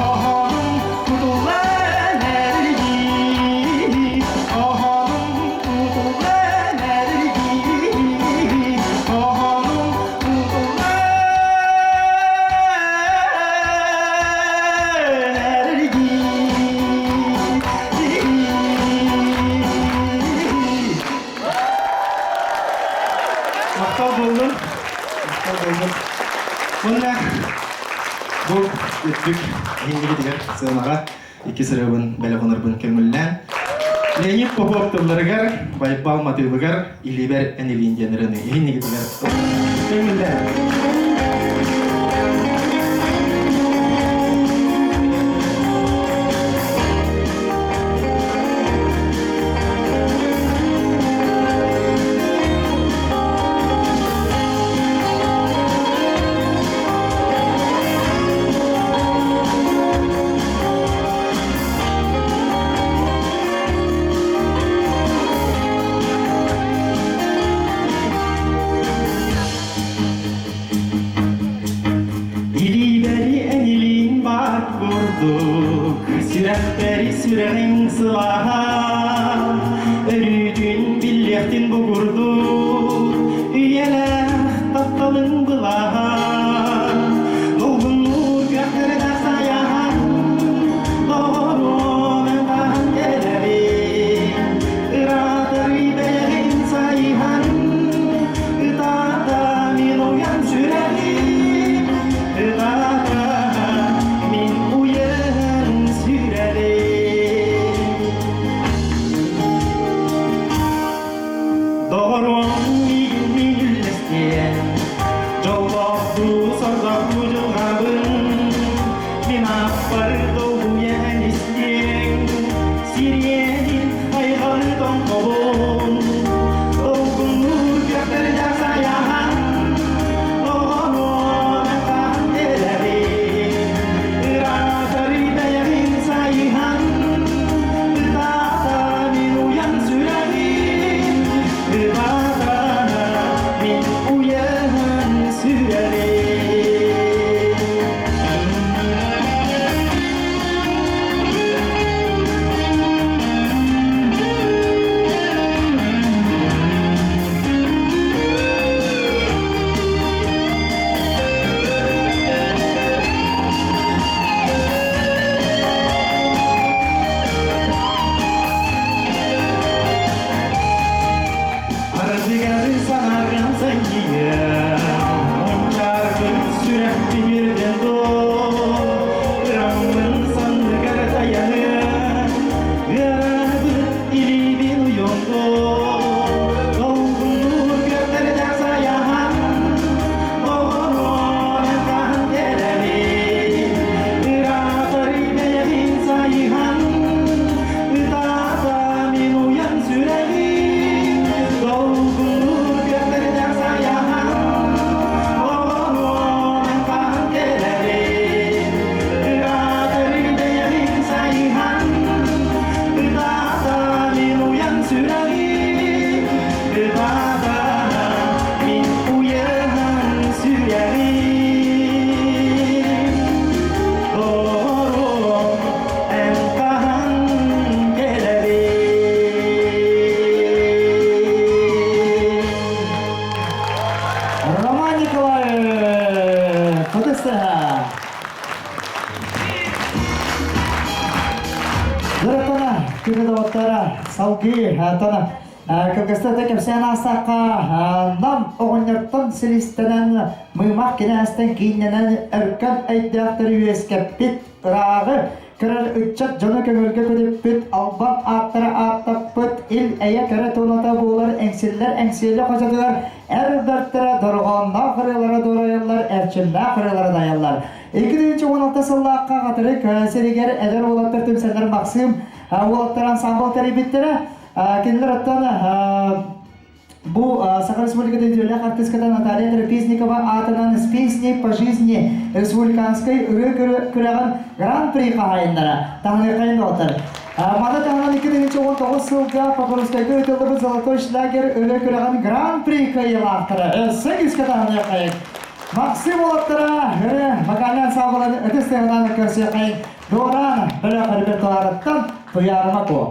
Оһонум кутуллан эргий Оһонум кутуллан эргий Оһонум кутуллан эргий Махтал буоллун. Махтал буоллун. Уонна бу үрдүк иһиндигитигэр сыанаҕа икки сырыыбын бэлэх онорбун көҥүллээн Леонид Попов тылларыгар, Байбал матыыбыгар Илиибэр эн илиин диэн ырыаны иһиннигитигэр көҥүллээн. Хаар курдук сүрэхтэри сүрэҕиҥ сылааһа Өрүүтүн биллиэхтин бу курдук Үйэлээх тапталыҥ былааһа Долгуннуур күөхтэрдээх сайаһан Доҕоруом эн хаһан кэлэбин Ыраатар бэйэҕин сайыһан Ытаата мин уйан сүрэҕим Ытаата мин уйан сүрэҕим Доҕоруом миигин мин үллэстиэн Дьоллоохтуу сордохтуу дьылҕабын Мин ааппар долгуйан истиэҥ Сириэнин айҕалы тоҥхобун Долгуннуур күөхтэрдээх сайаһан Оҕонуон хаан кэлэбин Ыраатар бэйэбин сайыһан Ытаата мин уйан сүрэҕим Ытаата мин уйан сүрэҕим. Ардыгар санарган санньыйа, Мунчаарбын сүрэхпин үөрдэн Ыраммын санныгар тайаныа, Ыараабыт илиибин уйуҥ Долгуннуур күөхтэрдээх сайаһан, Оҕоруон хаһан кэлэбин, Ыраатар бэйэбин сайыһан, Ытаата мин уйан сүрэҕим, Долгуннуур күөхтэрдээх сайаһан, Оҕоруон хаһан кэлэбин, Ыраатар бэйэбин сайыһан, Ытаата мин уйан сүрэҕим, Ытаата мин уйан сүрэҕим. Доҕоруом, эн хаһан кэлэбин? Роман Николаев, Кудыстыһа. Дөрөттана, күнү доҕоттора, салгыы тана кылгастата кэпсээн аастахха, Нам оҕонньортон силистэнэн, мыымах кинээстэн кииннэнэн өркөн өйдөөхтөрү үөскэппит ырааҕы көрөр ыччат дьону көҥүлгэ көтүппүт, албан ааттары ааттаппыт, ил-эйэ кэрэ туоната буолар эҥсиллэр эҥсиэли хочотугар эр бэртэрэ дорҕоонноох ырыалара дуорайаллар, эрчимнээх ырыалара дайаллар. 2016 сыллаахха Хатырык сиригэр эдэр уолаттар түмсэннэр Максим уолаттар ансамбл тэрийбиттэрэ. Кинилэр оттон бу Саха Республикатын үтүөлээх артыыската Наталья Трапезникова аатынан «С песней по жизни» республиканскай ырыа күрэҕин Гран-при хаһаайыннара таһыныаххайын доҕоттор. Маны таһынан 2019 сылга Покровскайга ыытыллыбыт «Золотой шлягер» ырыа күрэҕин Гран-при кыайыылаахтара өссө күүскэ таһыныаххайын. Максим уолаттара ырыа вокальнай ансамблын ытыс тыаһынан көрсүөххэйин. Дуораан бөлөх репертуарыттан Туйаарыма Куо.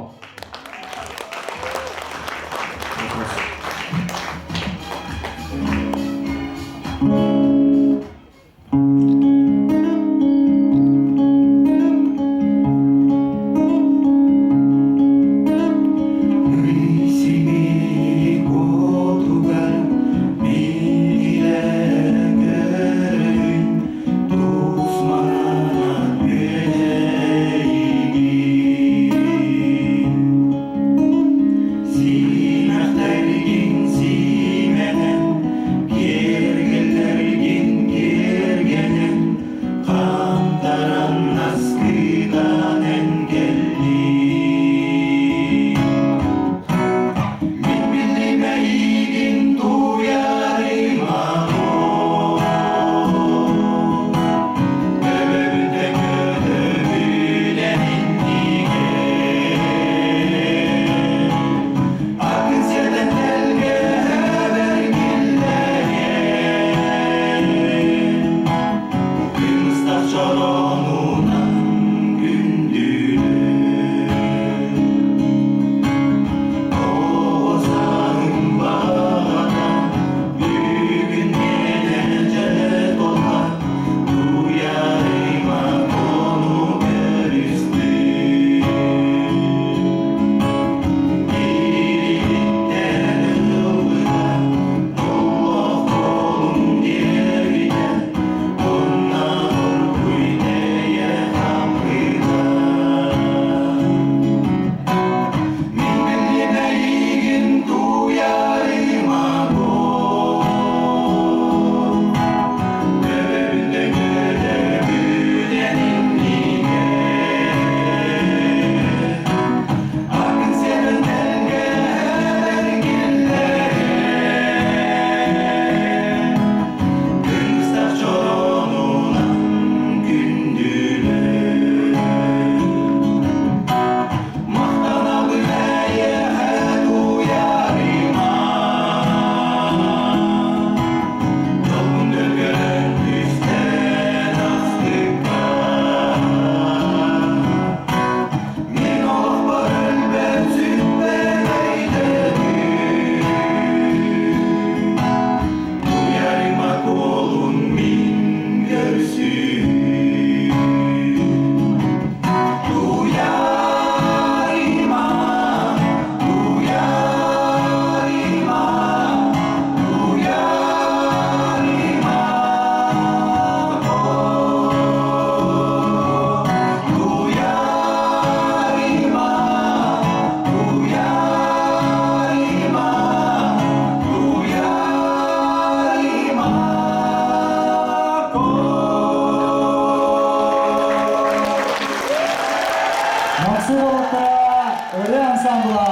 Тус манан үөһэйигин. ансамбла.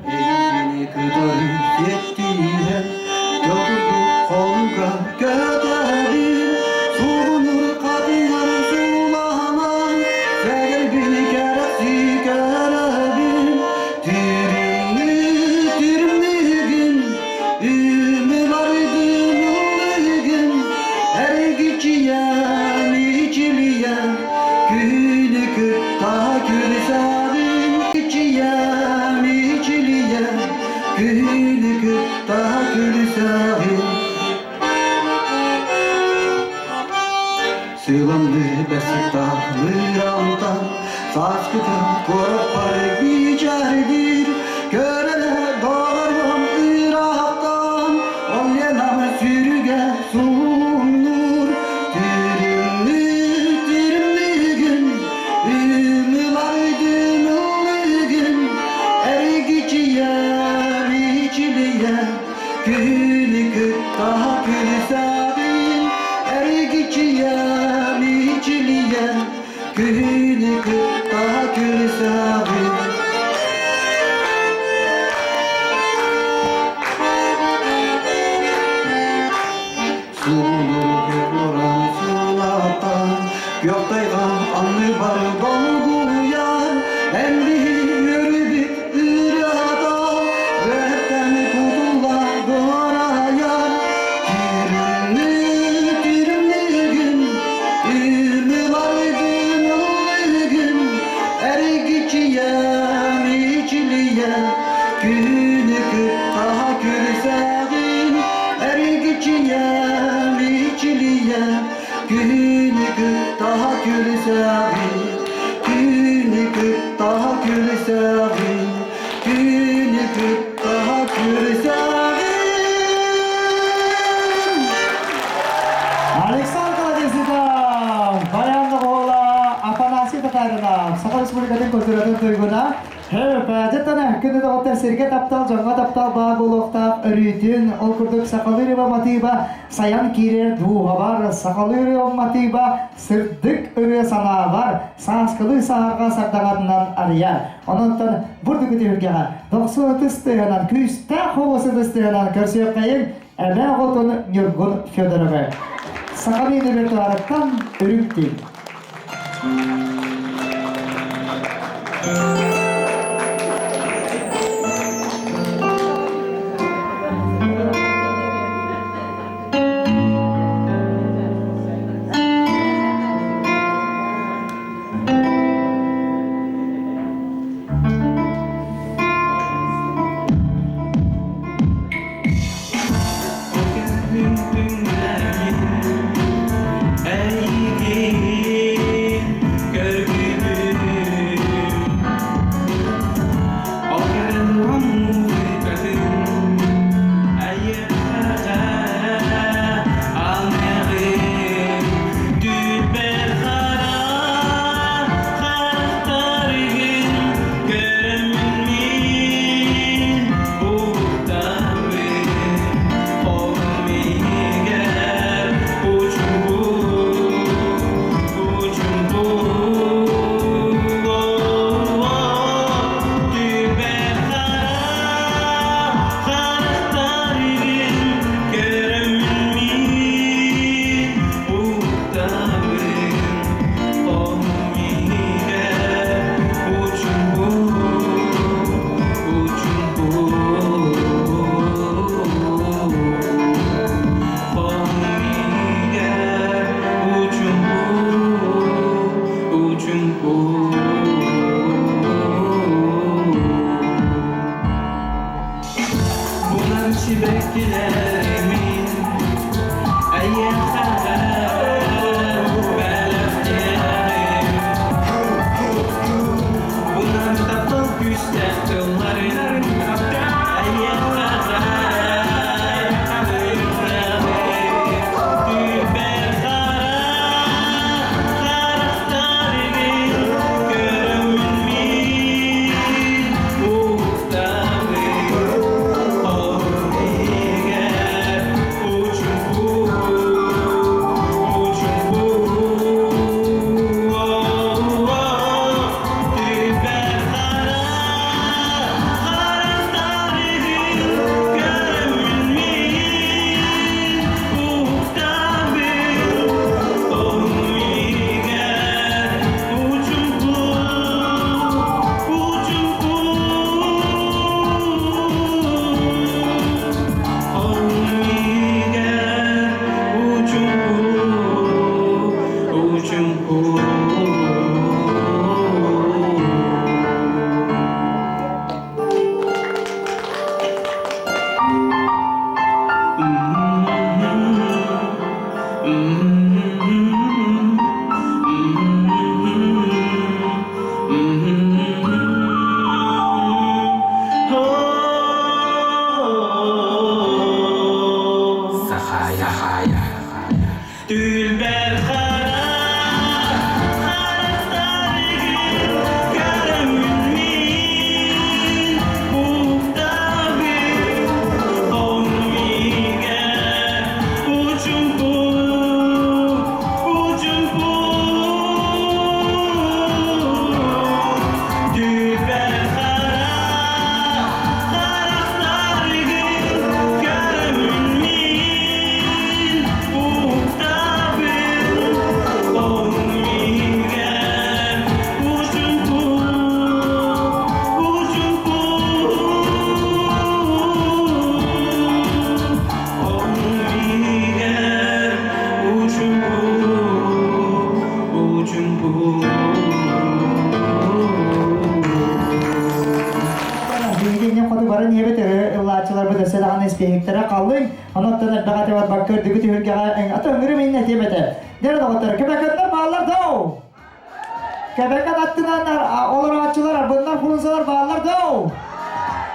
Эйигини кытары сиэттиһэн, Дьолгурдук холуга көтөбүн, Сугунур хатыҥар сууланан, Сэгэлбин кэрэхсии көрөбүн. Тиримни тиримнигин, Үмүлардым ыллыгын, Эргичийэн ичилийэн, Күнү кытта күлсэҕин, Ичийэн ичилийэн, Күнү кытта күлсэҕин. Сыламны бэсиктаһыырантан Сааскытын куораппар бичэрдир Көрөлө доҕорум ыраахтан Ол янам сүрүгэ сууннуур Тиримни тиримнигин Үмүлардын ыллыгын Эргичийэр ичилийэр Күнү кытта күлсэҕин Эргичийэр ичилийэр Күнү кытта күлсэҕин. Суулур буран суулатан, Күөх анны бар долгуйан, Эн биһи үөрүбүт ырыата, Үөттэн кутулла дорайан, Тиримни тиримнигин, Үмүлардын ыллыгын, Эргичийэн ичилийэн, Күнү кытта күлсэҕин, Эргичийэн ичилийэн, Күнү кытта күлсэҕин, Күнү кытта күлсэҕин, Күнү кытта күлсэҕин. Александр Колодезников, Баян Ола, Афанасий Татаринов, Саха Республикатын культуратын туйгуна, Дьэттана күнү доҕоттор сиргэ таптал, дьоҥҥо таптал баа буолуохтаах өрүүтүн, ол курдук сахалыы матыыба сайан киирэр дууһабар, сахалыы матыыба сырдык ырыа санаабар, сааскылыы саһарга сардаҥатынан арыйар. Ононтон бурдук түһүлгэҕэ дохсун ытыс тыаһынан, күүстээх хобус ытыс тыаһынан көрсүөххэйиҥ Эбээ оҕотун Ньургун Федоровы. Саха репертуарыттан Үрүҥ тииҥ. Эйигин көргүбүт Ол кэлэн музыкатын Айыаҕа алныаҕын Түлбэр хара харахтаргын Көрөммүн мин уһуктабын Оҕом иһигэр учугу учугу Түбэр хара харахтаргын Көрөммүн мин уһуктабын Оҕом иһигэр учугу учугу Оҕом иһигэр учугу учугу Bunlar сибэккилэримин Эйиэхэ бэлэхтиэҕим Bunlar таптал күүстээх тылларын Эйиэхэ Түбэр хара харахтаргын испииһиктэрэ халыҥ, онон элбэх этэ барбакка үрдүкү түһүлгэҕэ аты ыҥырым иннэ этиэм этэ. Дьэ доҕоттор, көмөкөннөр бааллар доо! Көмөкөн аттынан олорооччулар, арбыннар, функциялар бааллар доо!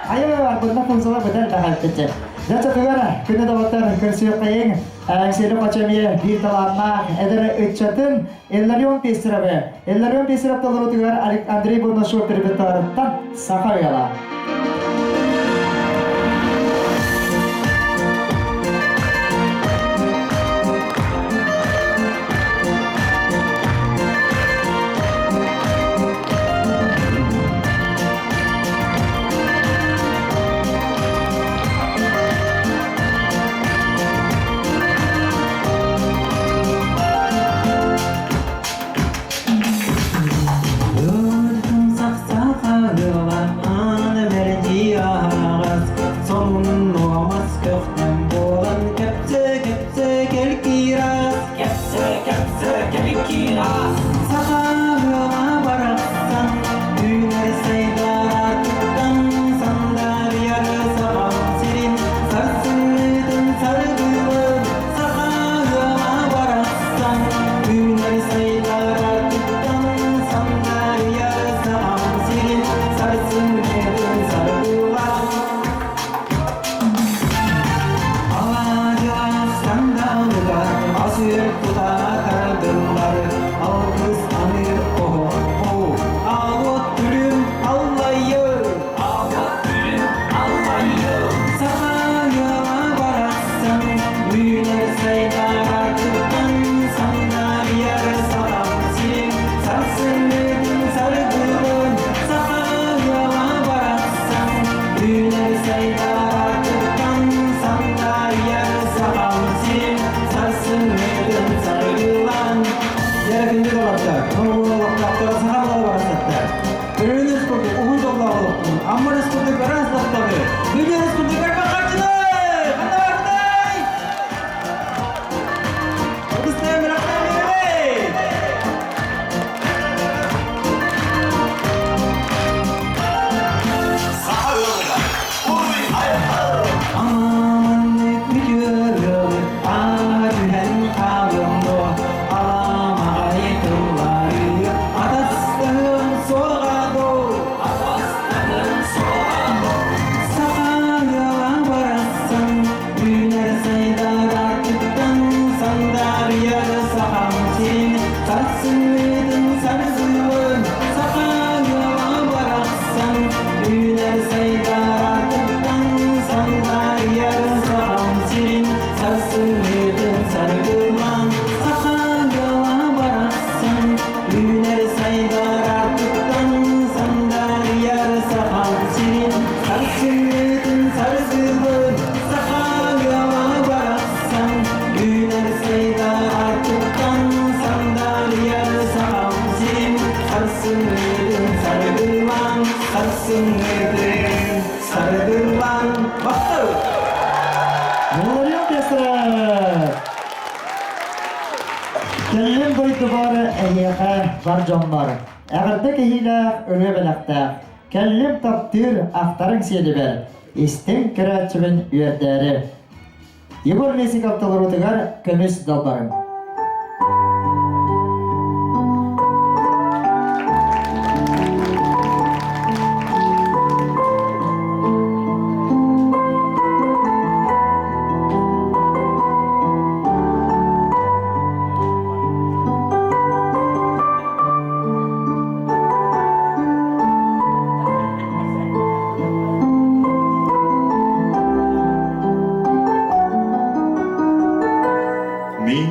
Айы, арбыннар, функциялар бытар элбэх Дьэ чатыгар күнү доҕоттор көрсүөххэйиҥ. Сиэли Хочомье биир талааннаах эдэр ыччатын Илларион Пестеровы, Илларион Пестеров толоруутугар Андрей Бурнашов репертуарыттан Саха ыала. Кэллим дойдубар эһиэхэ бар дьоммор, эҕэрдэ кэһиилээх ырыа бэлэхтээх, кэллим таптыыр ахтарыҥ сиэлибэр, истиҥ көрөөччүбүн үөрдээри. Егор Лесиков толоруутугар көмүс далбарым. Мин.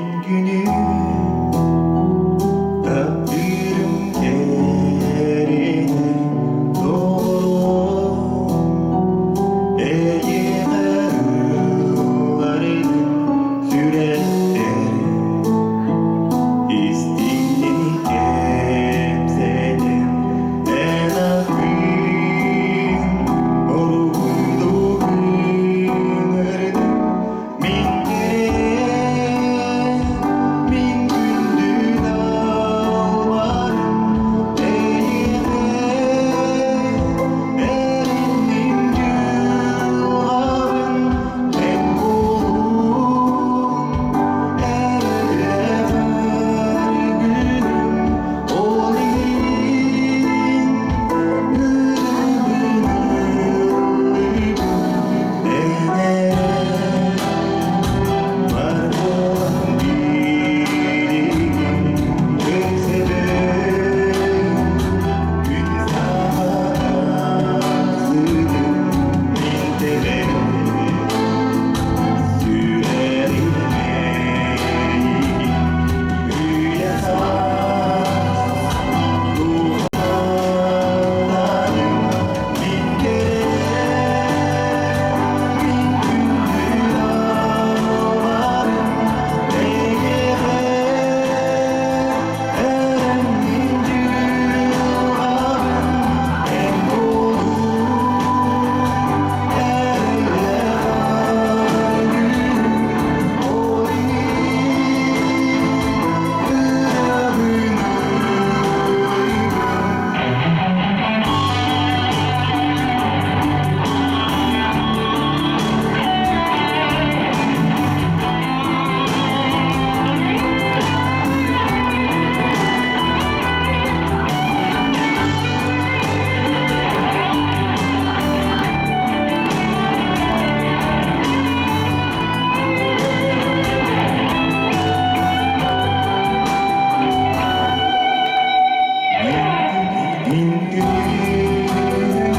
Мин күнүм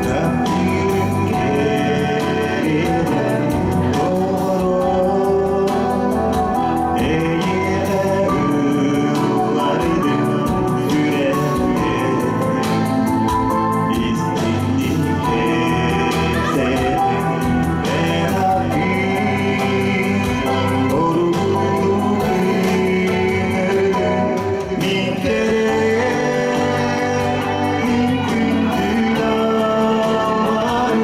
таптыырым кэрэтэ толору Эйиэхэ ыллардым сүрэхпин Истинник кэпсэтим эн атын Оргууй мин кэрэ мин күндү далбарым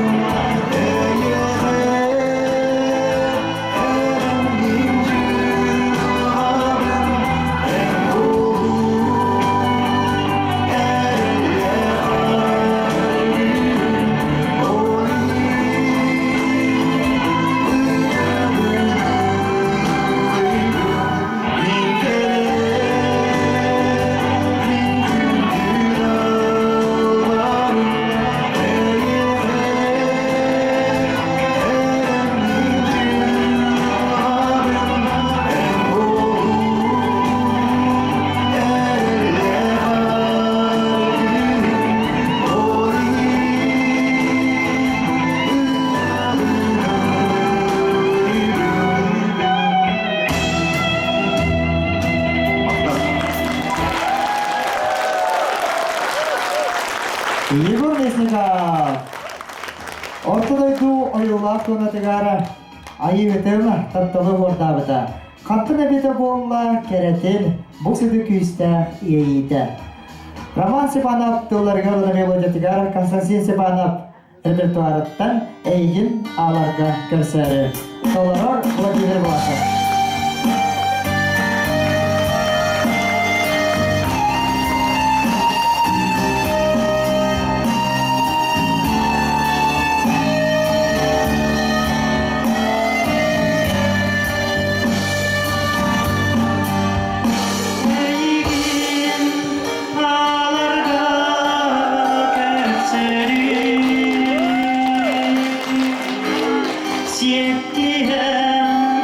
Эйиэхэ эрэнним дьылҕабын Эн буолуҥ эрэллээх Ол мин кэрэ мин күндү далбарым Эйиэхэ эрэнним дьылҕабын Эн буолуҥ эрэллээх аргыһым Ол Егор Местников! Орто дойду ойуулаах туонатыгар айыы өтөм тапталы уордаабыта. Хантан эбитэ буолла кэрэтин бу сүдү күүстээх иэйиитэ. Роман Степанов тылларыгар уонна мелодиятыгар Константин Степанов репертуарыттан эйигин ааларга көрсөөрү. Толорор Владимир Власов. Эйигин ааларга көрсөрүм Сиэттиһэн.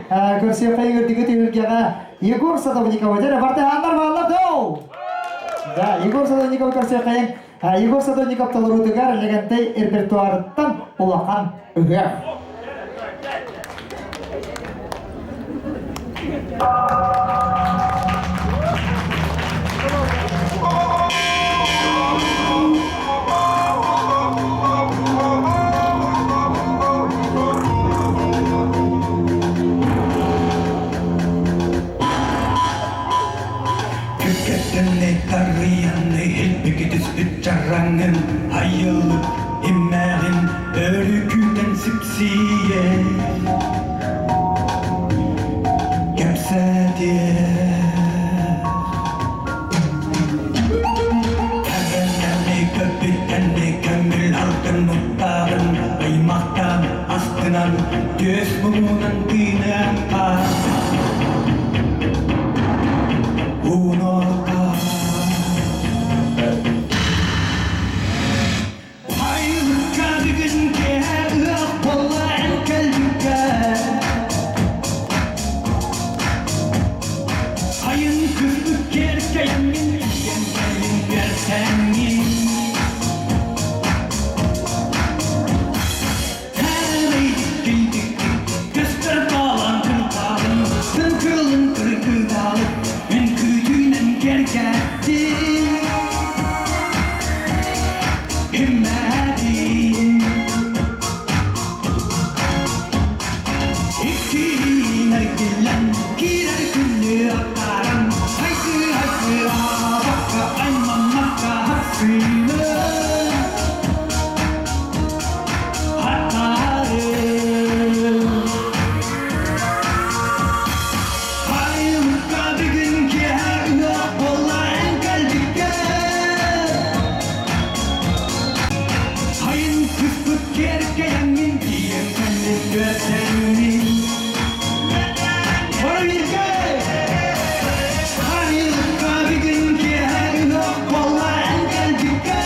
Көрсүөххэ үрдүкү түһүлгэҕэ Егор Садовников. Дьэ, бартыһааннар бааллар доо! Да, Егор Садовников көрсүөххэйиҥ. Егор Садовников толоруутугар Лэгэнтэй репертуарыттан улахан ыһыах. Күккэттэнни тарыйанны илбики түспүт чараҥын айылык иммэҕин өрүкүтэн сипсийэ кэпсэтиэ Кэргэннэрни көппүттэнни көмүл алтын уттаҕын аймахтаан астынан түөс муҥунан тыыныахха Уунуохха Айылыкка бүгүн киэһэ ыах буолла эн кэлбиккэ Айын күспүт киэркэйэммин ийэм кэлин үөртэҥҥин Көстөр таалан кырдаалын Тын кылын кыргыдаалык Мен күүтүүнэн кэргэттим Иммэдин Иккиин эргиллэн киирэр күннү аттаран Хайгыы-хайгыы аабакка аймаммакка хапсыйны Хаттаары Айылыкка бүгүн киэһэ ыһыах буолла эн кэлбиккэ Сайын кыспыт киэркэйэҥҥин тиийэн кэллин түөртэҥҥин Бары Айылыкка бүгүн киэһэ ыһыах буолла эн кэлбиккэ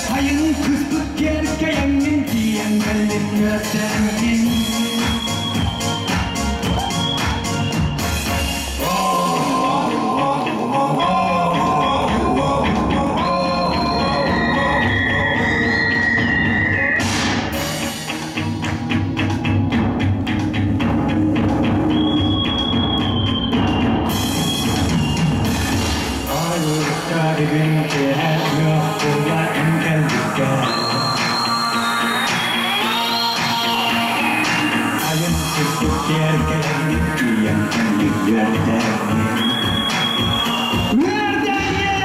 Сайын кыспыт киэркэйэҥҥин тиийэн кэллин түөртэҥҥин Айылыкка бүгүн киэһэ ыах буолла эн кэлбиккэ Айын сырдык киэркэлэҥҥин тиийэн кэллиҥ үөрдээҥҥин Үөрдээҥҥин!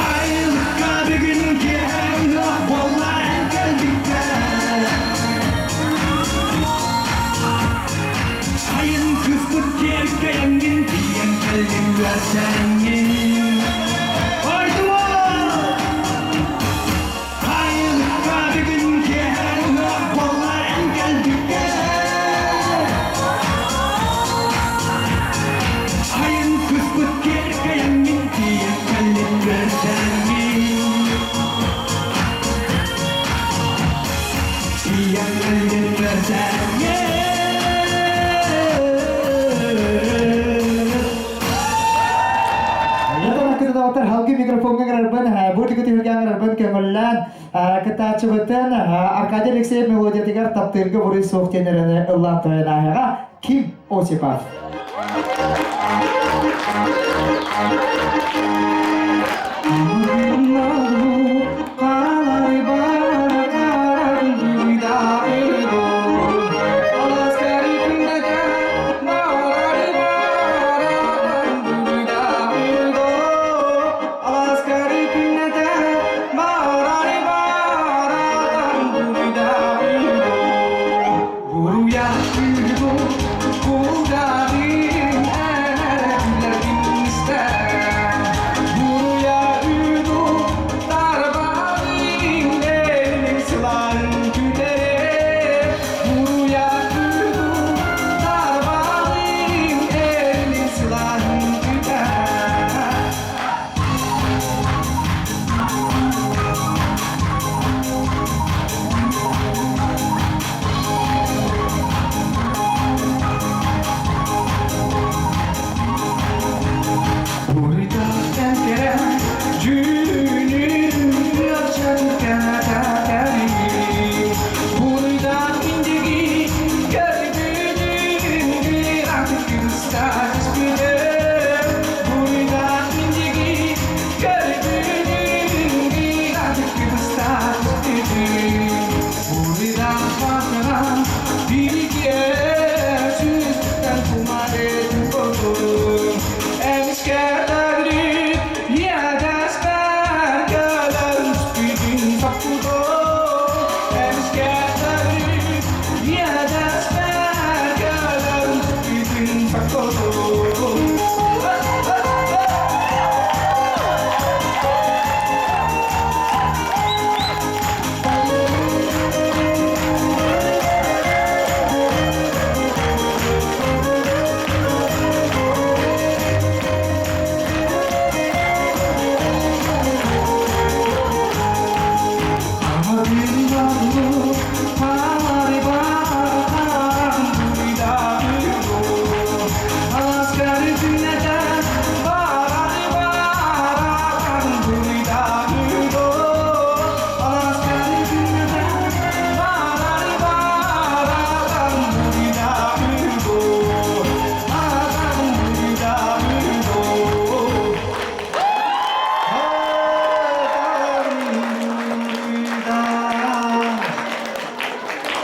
Айылыкка бүгүн киэһэ ыах буолла эн кэлбиккэ Айын кыспыт киэркэйэҥҥин тиийэн кэллиҥ үөрдээҥҥин Ойдуо! Айылыкка бүгүн киэһэ ыһыах буолла эн кэлбиккэ Айын кыспыт киэркэйэҥҥин тиийэн кэллиҥ үөрдээҥҥин Тиийэн кэллиҥ үөрдээҥҥин Кытаатар халгы микрофоҥҥа гырарбын, бу түгүтүһүлгээн гырарбын көҥүллээн кытааччыбытын Аркадий Алексеев мелодиятыгар таптыырга буруй суох диэн эрэнэ ыллаан тойон ааһыаҕа Ким Осипов.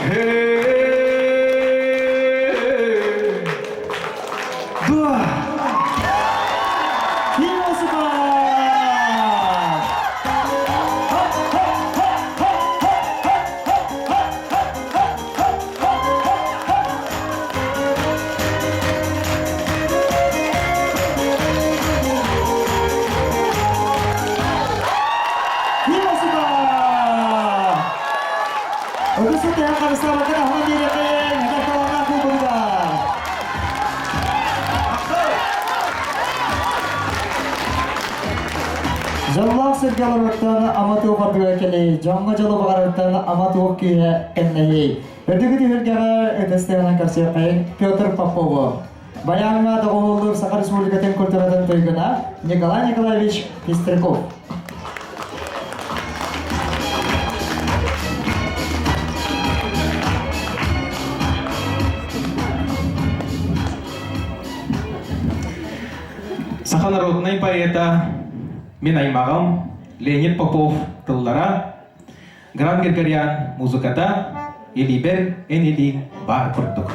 Два. Ким Осипов! Ким Осипов! Үгүс үтүө харыстаабакка таһынан биэриэххэйиҥ, эдэр талааннаах куукулугар. Дьоллоох сиргэ олороруттан ама туох ордуга кэлий, дьоҥҥо дьолу баҕарарыттан ама туох күүһэ кэннэһий. Үрдүкү түһүлгэҕэ ытыс тыаһынан көрсүөххэйиҥ Петр Попову. Баяҥҥа доҕуһуоллуур Саха Республикатын культуратын туйгуна Николай Николаевич Пестряков. Саха народнай поэта мин аймаҕым Леонид Попов тыллара, Гран Григорян музыката Илиибэр эн илииҥ баар курдук.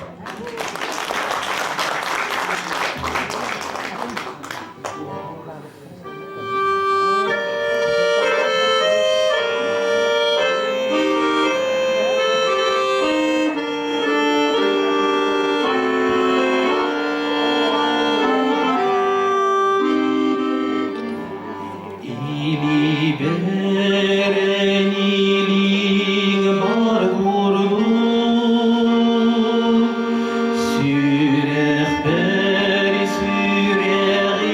Илиибэр бар курдук, сүрэхпэр сүрэҕиҥ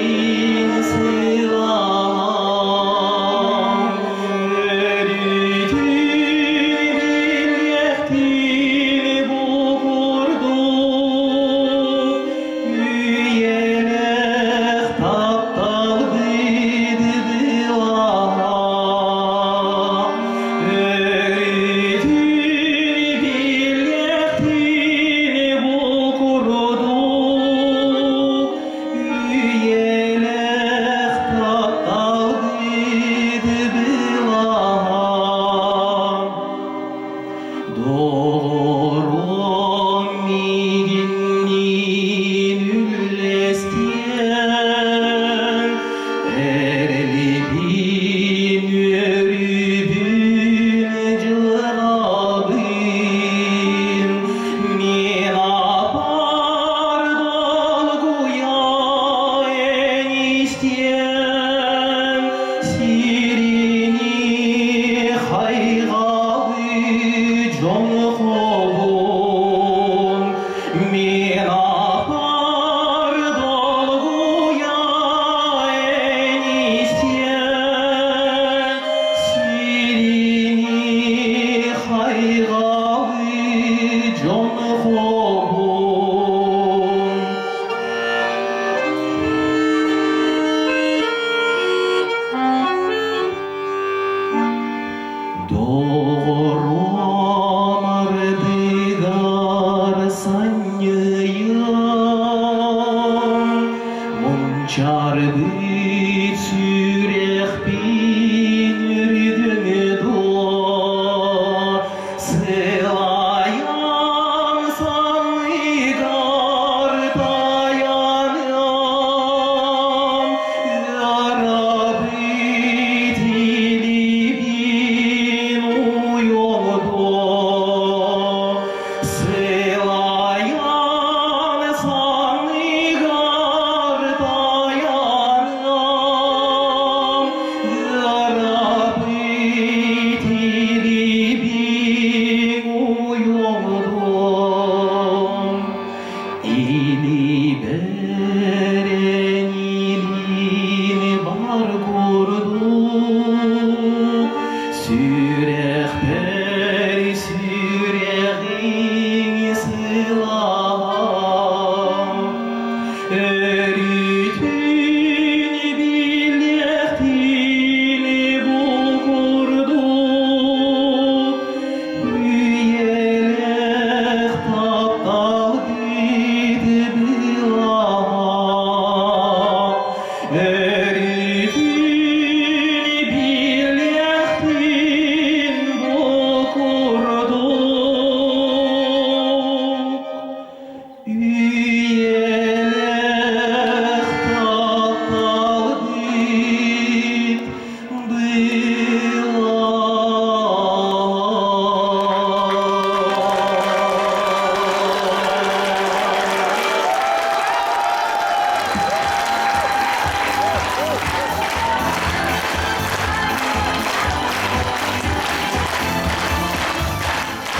сылааһа, өрүтүн билиэхтин бу курдук, Үйэлээх тапталбыт былаһа, өрүтүн билиэхтин бу курдук, үйэлээх тапталбыт былаһа. Доҕорум миигинниин үллэстиэн, эрэлибин үөрүүбүн дьылҕабын, мин аппар долгуйа эн истиэм, сирини хайҕалы дьон хобун, мин аппар долгуйа эн истиэм, сирини хайҕалы дьон хобун. Доҕорум ардыгар санньыйан, мунчаарбыт сүрэхпин үрдүҥ дуо,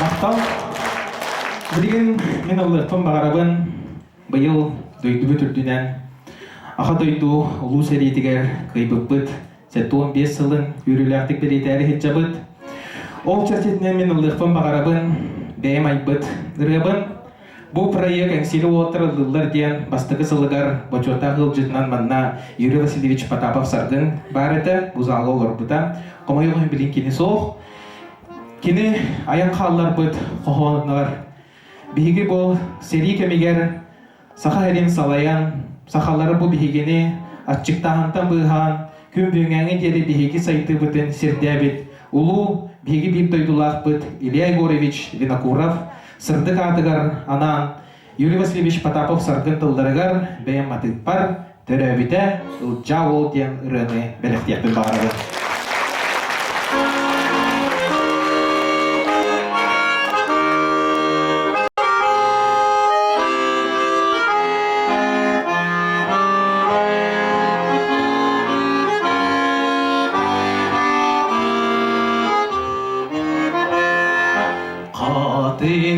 Махтал. Билигин мин ыллыахпын баҕарабын. Быйыл дойдубут үрдүнэн Аха дойду улуу сэриитигэр кыайбыппыт 75 сылын үөрүүлээхтик бэлиэтээри сылдьабыт. Ол чэрчитинэн мин ыллыахпын баҕарабын, бэйэм айбыт ырыабын. Бу проект Эҥсиэли уолаттар ыллыыллар диэн бастакы сылыгар бочуоттаах ыалдьытынан манна Юрий Васильевич Потапов-Саргын баар этэ, бу залга олорбута. Хомойуох иһин билин кини суох. Кини айан хаалларбыт хоһооннор биһиги бу сэрии кэмигэр Саха сирин салайан, сахалары бу биһигини аччыктааһынтан быыһаан, күн бүгүҥҥэ диэри биһиги сайдыыбытын сирдээбит улуу биһиги биир дойдулаахпыт Илья Егорович Винокуров сырдык аатыгар анаан Юрий Васильевич Потапов саргын тылларыгар бэйэм матыыппар төрөөбүтэ Ылдьаа уол диэн ырыаны бэлэхтиэхпин баҕарабын.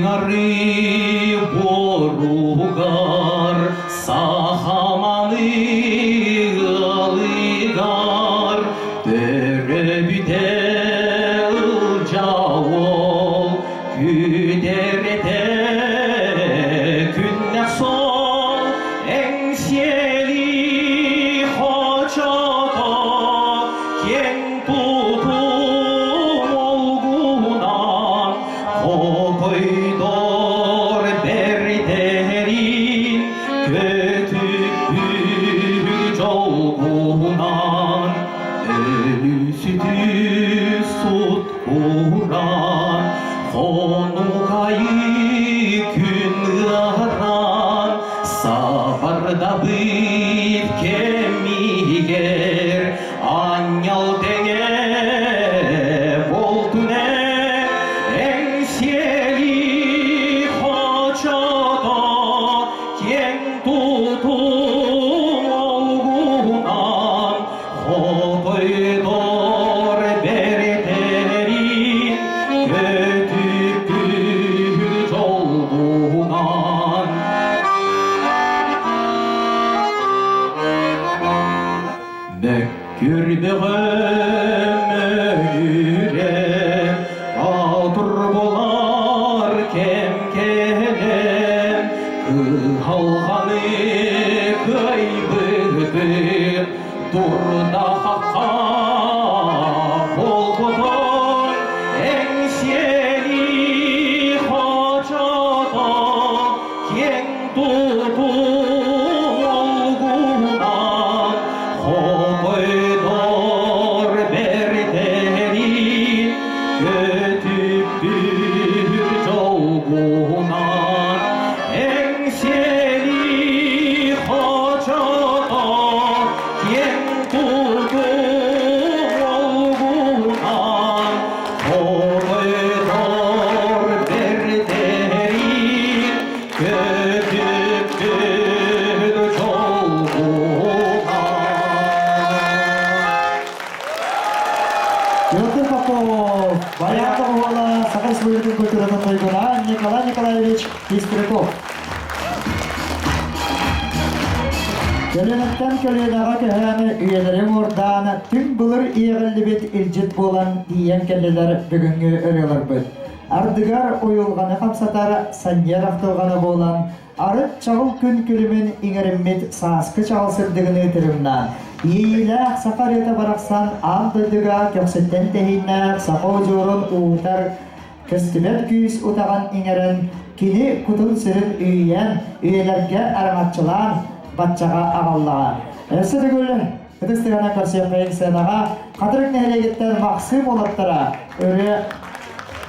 Хатыҥ-арыы буоругар сахаманы ыалыгар төрөбүтэ ылдьаа күдэрэтэ күннэх сол эҥсиэли хочото киэҥ тутум олгунан Хотойдор бэрдэрин көтүппүт дьолгунан өлүсүтү сут куран хонукайы күн ыараан сабардабыт кэмигэр Аанньал тэҥэ буолтун эҥсиэли хочото киэҥ тутум олгунан хотойдор бэртэрин көтүппүт дьолгунан. Мөккүрбэҕим мөҥүрэн, аатыр буолар кэм кэлэн, кыһалҕаны кыайбытым, дурда-хахха буолбутун эҥсиэли хочото киэҥ тутум олгунан хотойдор бэртэрин көтүппүт дьолгунан эҥсиэли хочото киэҥ тутум олгунан хотойдор бэртэрин Көтүппүт дьолгунан. Петр Попов, Варианта уола Саха Республикатын культуратын туйгуна Николай Николаевич Пестряков. Көлүөнэттэн көлүөнэҕэ көһөн, үйэлэри уордаан, түҥ былыр иэҕиллибит илдьит буолан тиийэн кэллилэр бүгүҥҥү ырыаларбыт. Ардыгар уйулҕаны хамсатар санньыар ахтылҕана буолан, арыт чаҕыл күн күлүмүн иҥэриммит сааскы чаҕыл сырдыгыныы тырымнаан, иэйиилээх саха ырыата барахсан аан дойдуга көхсүттэн тэһииннээх саха удьуорун уутар көстүбэт күүс утаҕын иҥэрэн, кини кутун-сүрүн үүйэн, үйэлэргэ араҥаччылаан баччаҕа аҕаллаҕа. Өссө төгүл Ытыс тыаһынан көрсүөххэйиҥ сценаҕа Хатырык нэһилиэгиттэн Махсыым уолаттара ырыа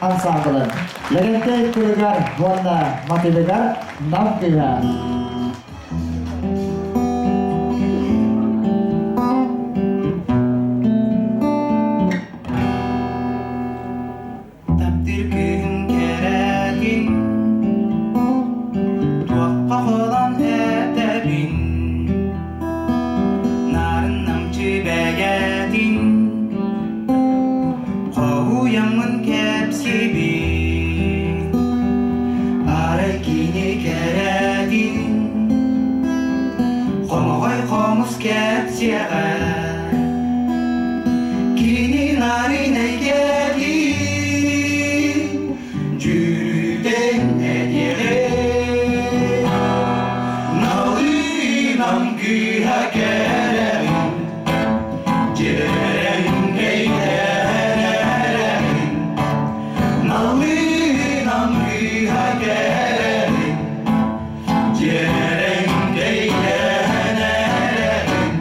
ансаамбылын Лэгэнтэй тылыгар уонна матыыбыгар Нам кыыһа. Таптыыр кыыһым кэрэтин Туохха холон этэбин Нарын намчы бэйэтин Хоһуйаммын кэпсиибин. кэпсиэҕэ Кини нарын эйгэтин дьүрүтэн этиэҕэ Налыынан кыыһа кэрэҕин Дьиэрэҥкэйдэнэрэҕин Налыынан кыыһа кэрэҕин Дьиэрэҥкэйдэнэрэҕин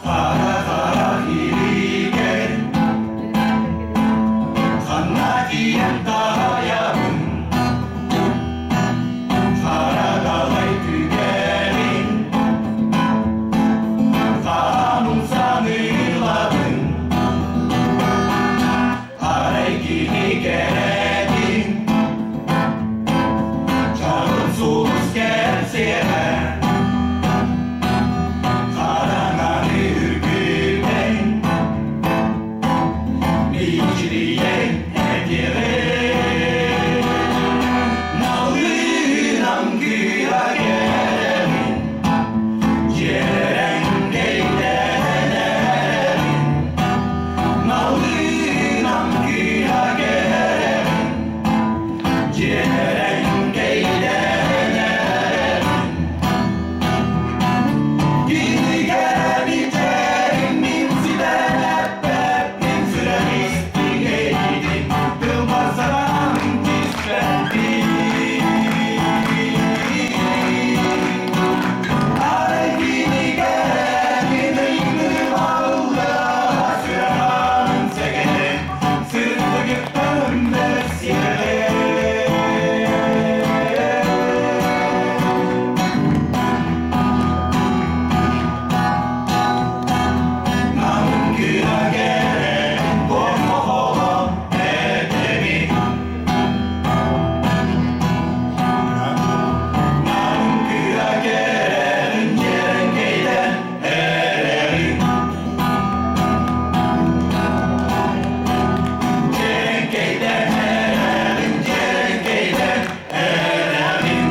Хара-хара илиигэр Ханна тиийэн таайабын Хара далай түгэнин Хаанын саныылабын Арай кини кэрэтин Чаҕыл сулус кэпсиэҕэ Хараҥаны үргүтэн Мичилийэн этиэҕэ Налыынан кыыһа кэрэбин Дьиэрэҥкэйдэнэрэбин Налыынан кыыһа кэрэбин Дьиэрэҥкэйдэнэрэбин Кинигэни мин ситэн эппэппин сүрэхистиҥ эйигин тылбар сараан түспэппин Арай кинигэни ыйытымалла сүрэханын сэгэтин сырдыгыттан бэрсиэҕэ. Намгыра кэрэ томоҕолон этэбин Намгыра кэрэн дьиэрэҥкэйдэн эрэҕин Дьиэрэҥкэйдэн эрэҕин дьиэрэҥкэйдэн эрэҕин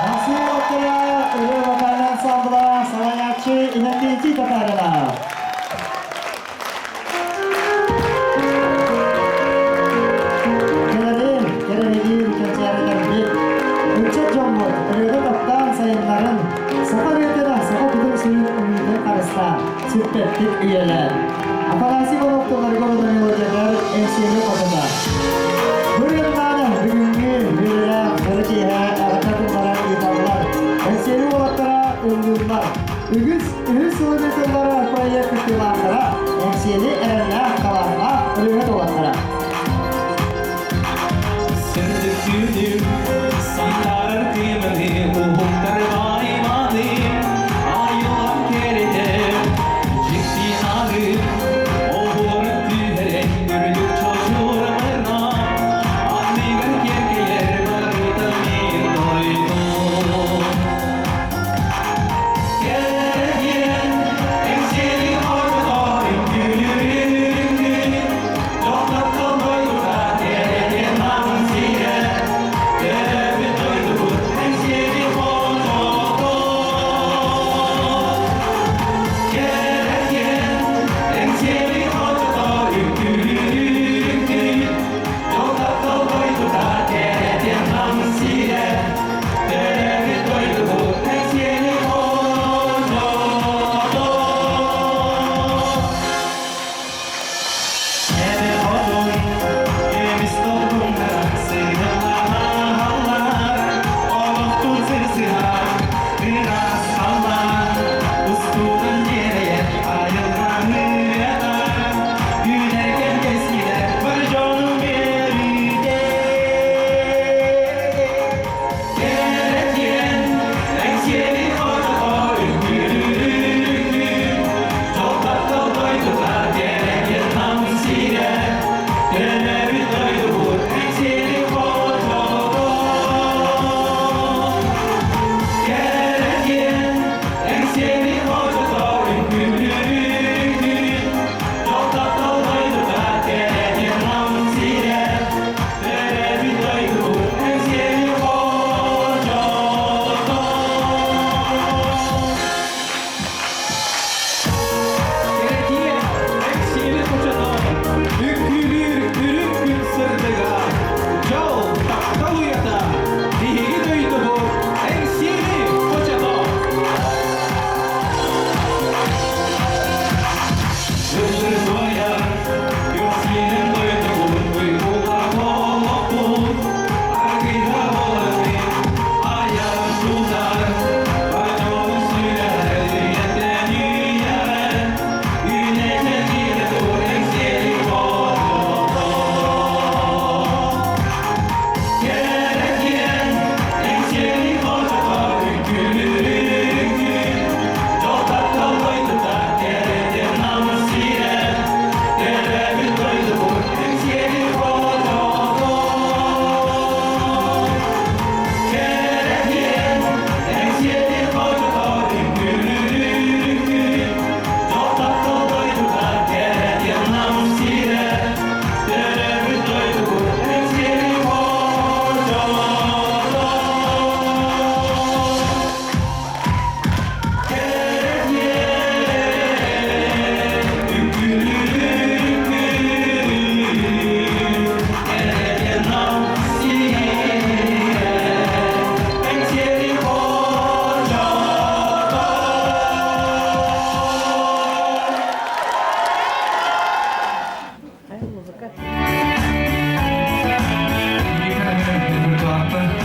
Максим Оттара, ырыа вокальнай ансамбла, салайааччы Иннокентий Татаринов. Кэлэрин, кэрэһилиир кэнчээрилэрбит, ыччат дьоммут ырыаны таптаан сайыннарын, саха ырыатына саха кутун сүрүн умнуутун харыстаан, сүппэттик үйэлээн. Афанасий Иванов тылларыгар уонна мелодиятыгар Эҥсиэли хотуна. Бу ырыаннааны бүгүҥҥү үөрүүлээх дьоро киэһэ эҕэрдэ тыллара ыыталлар. Эҥсиэли уолаттара ыллыыллар. Үгүс үһүс сылын ыытыллар проект кыттыылаахтара Эҥсиэли эрэллээх, талааннаах ырыаһыт уолаттара. Сырдык түүнүм, сандаарар кыымыны, уһуктар баайманы, айылам кэрэтэ, дьикти.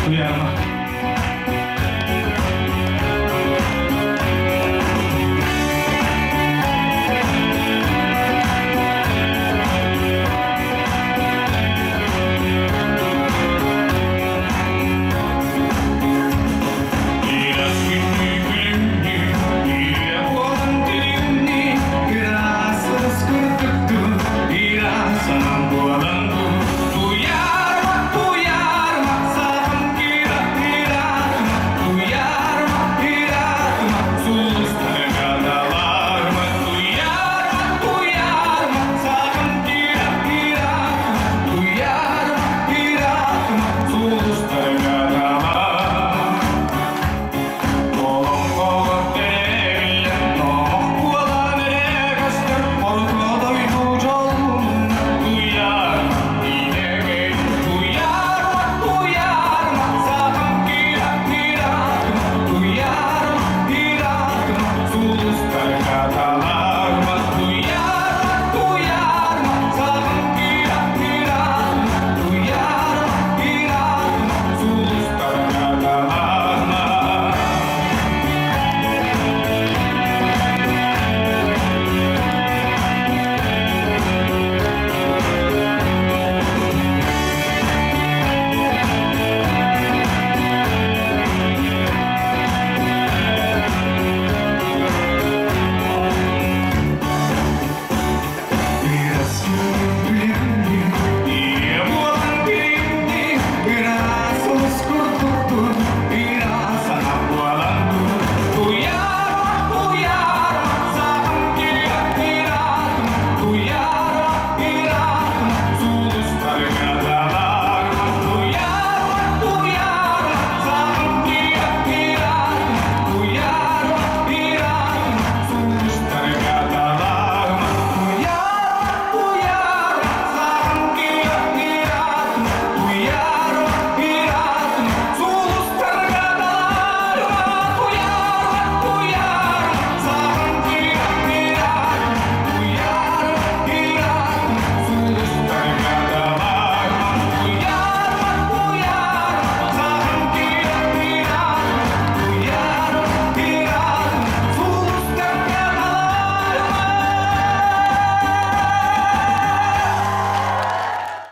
Туйаарыма.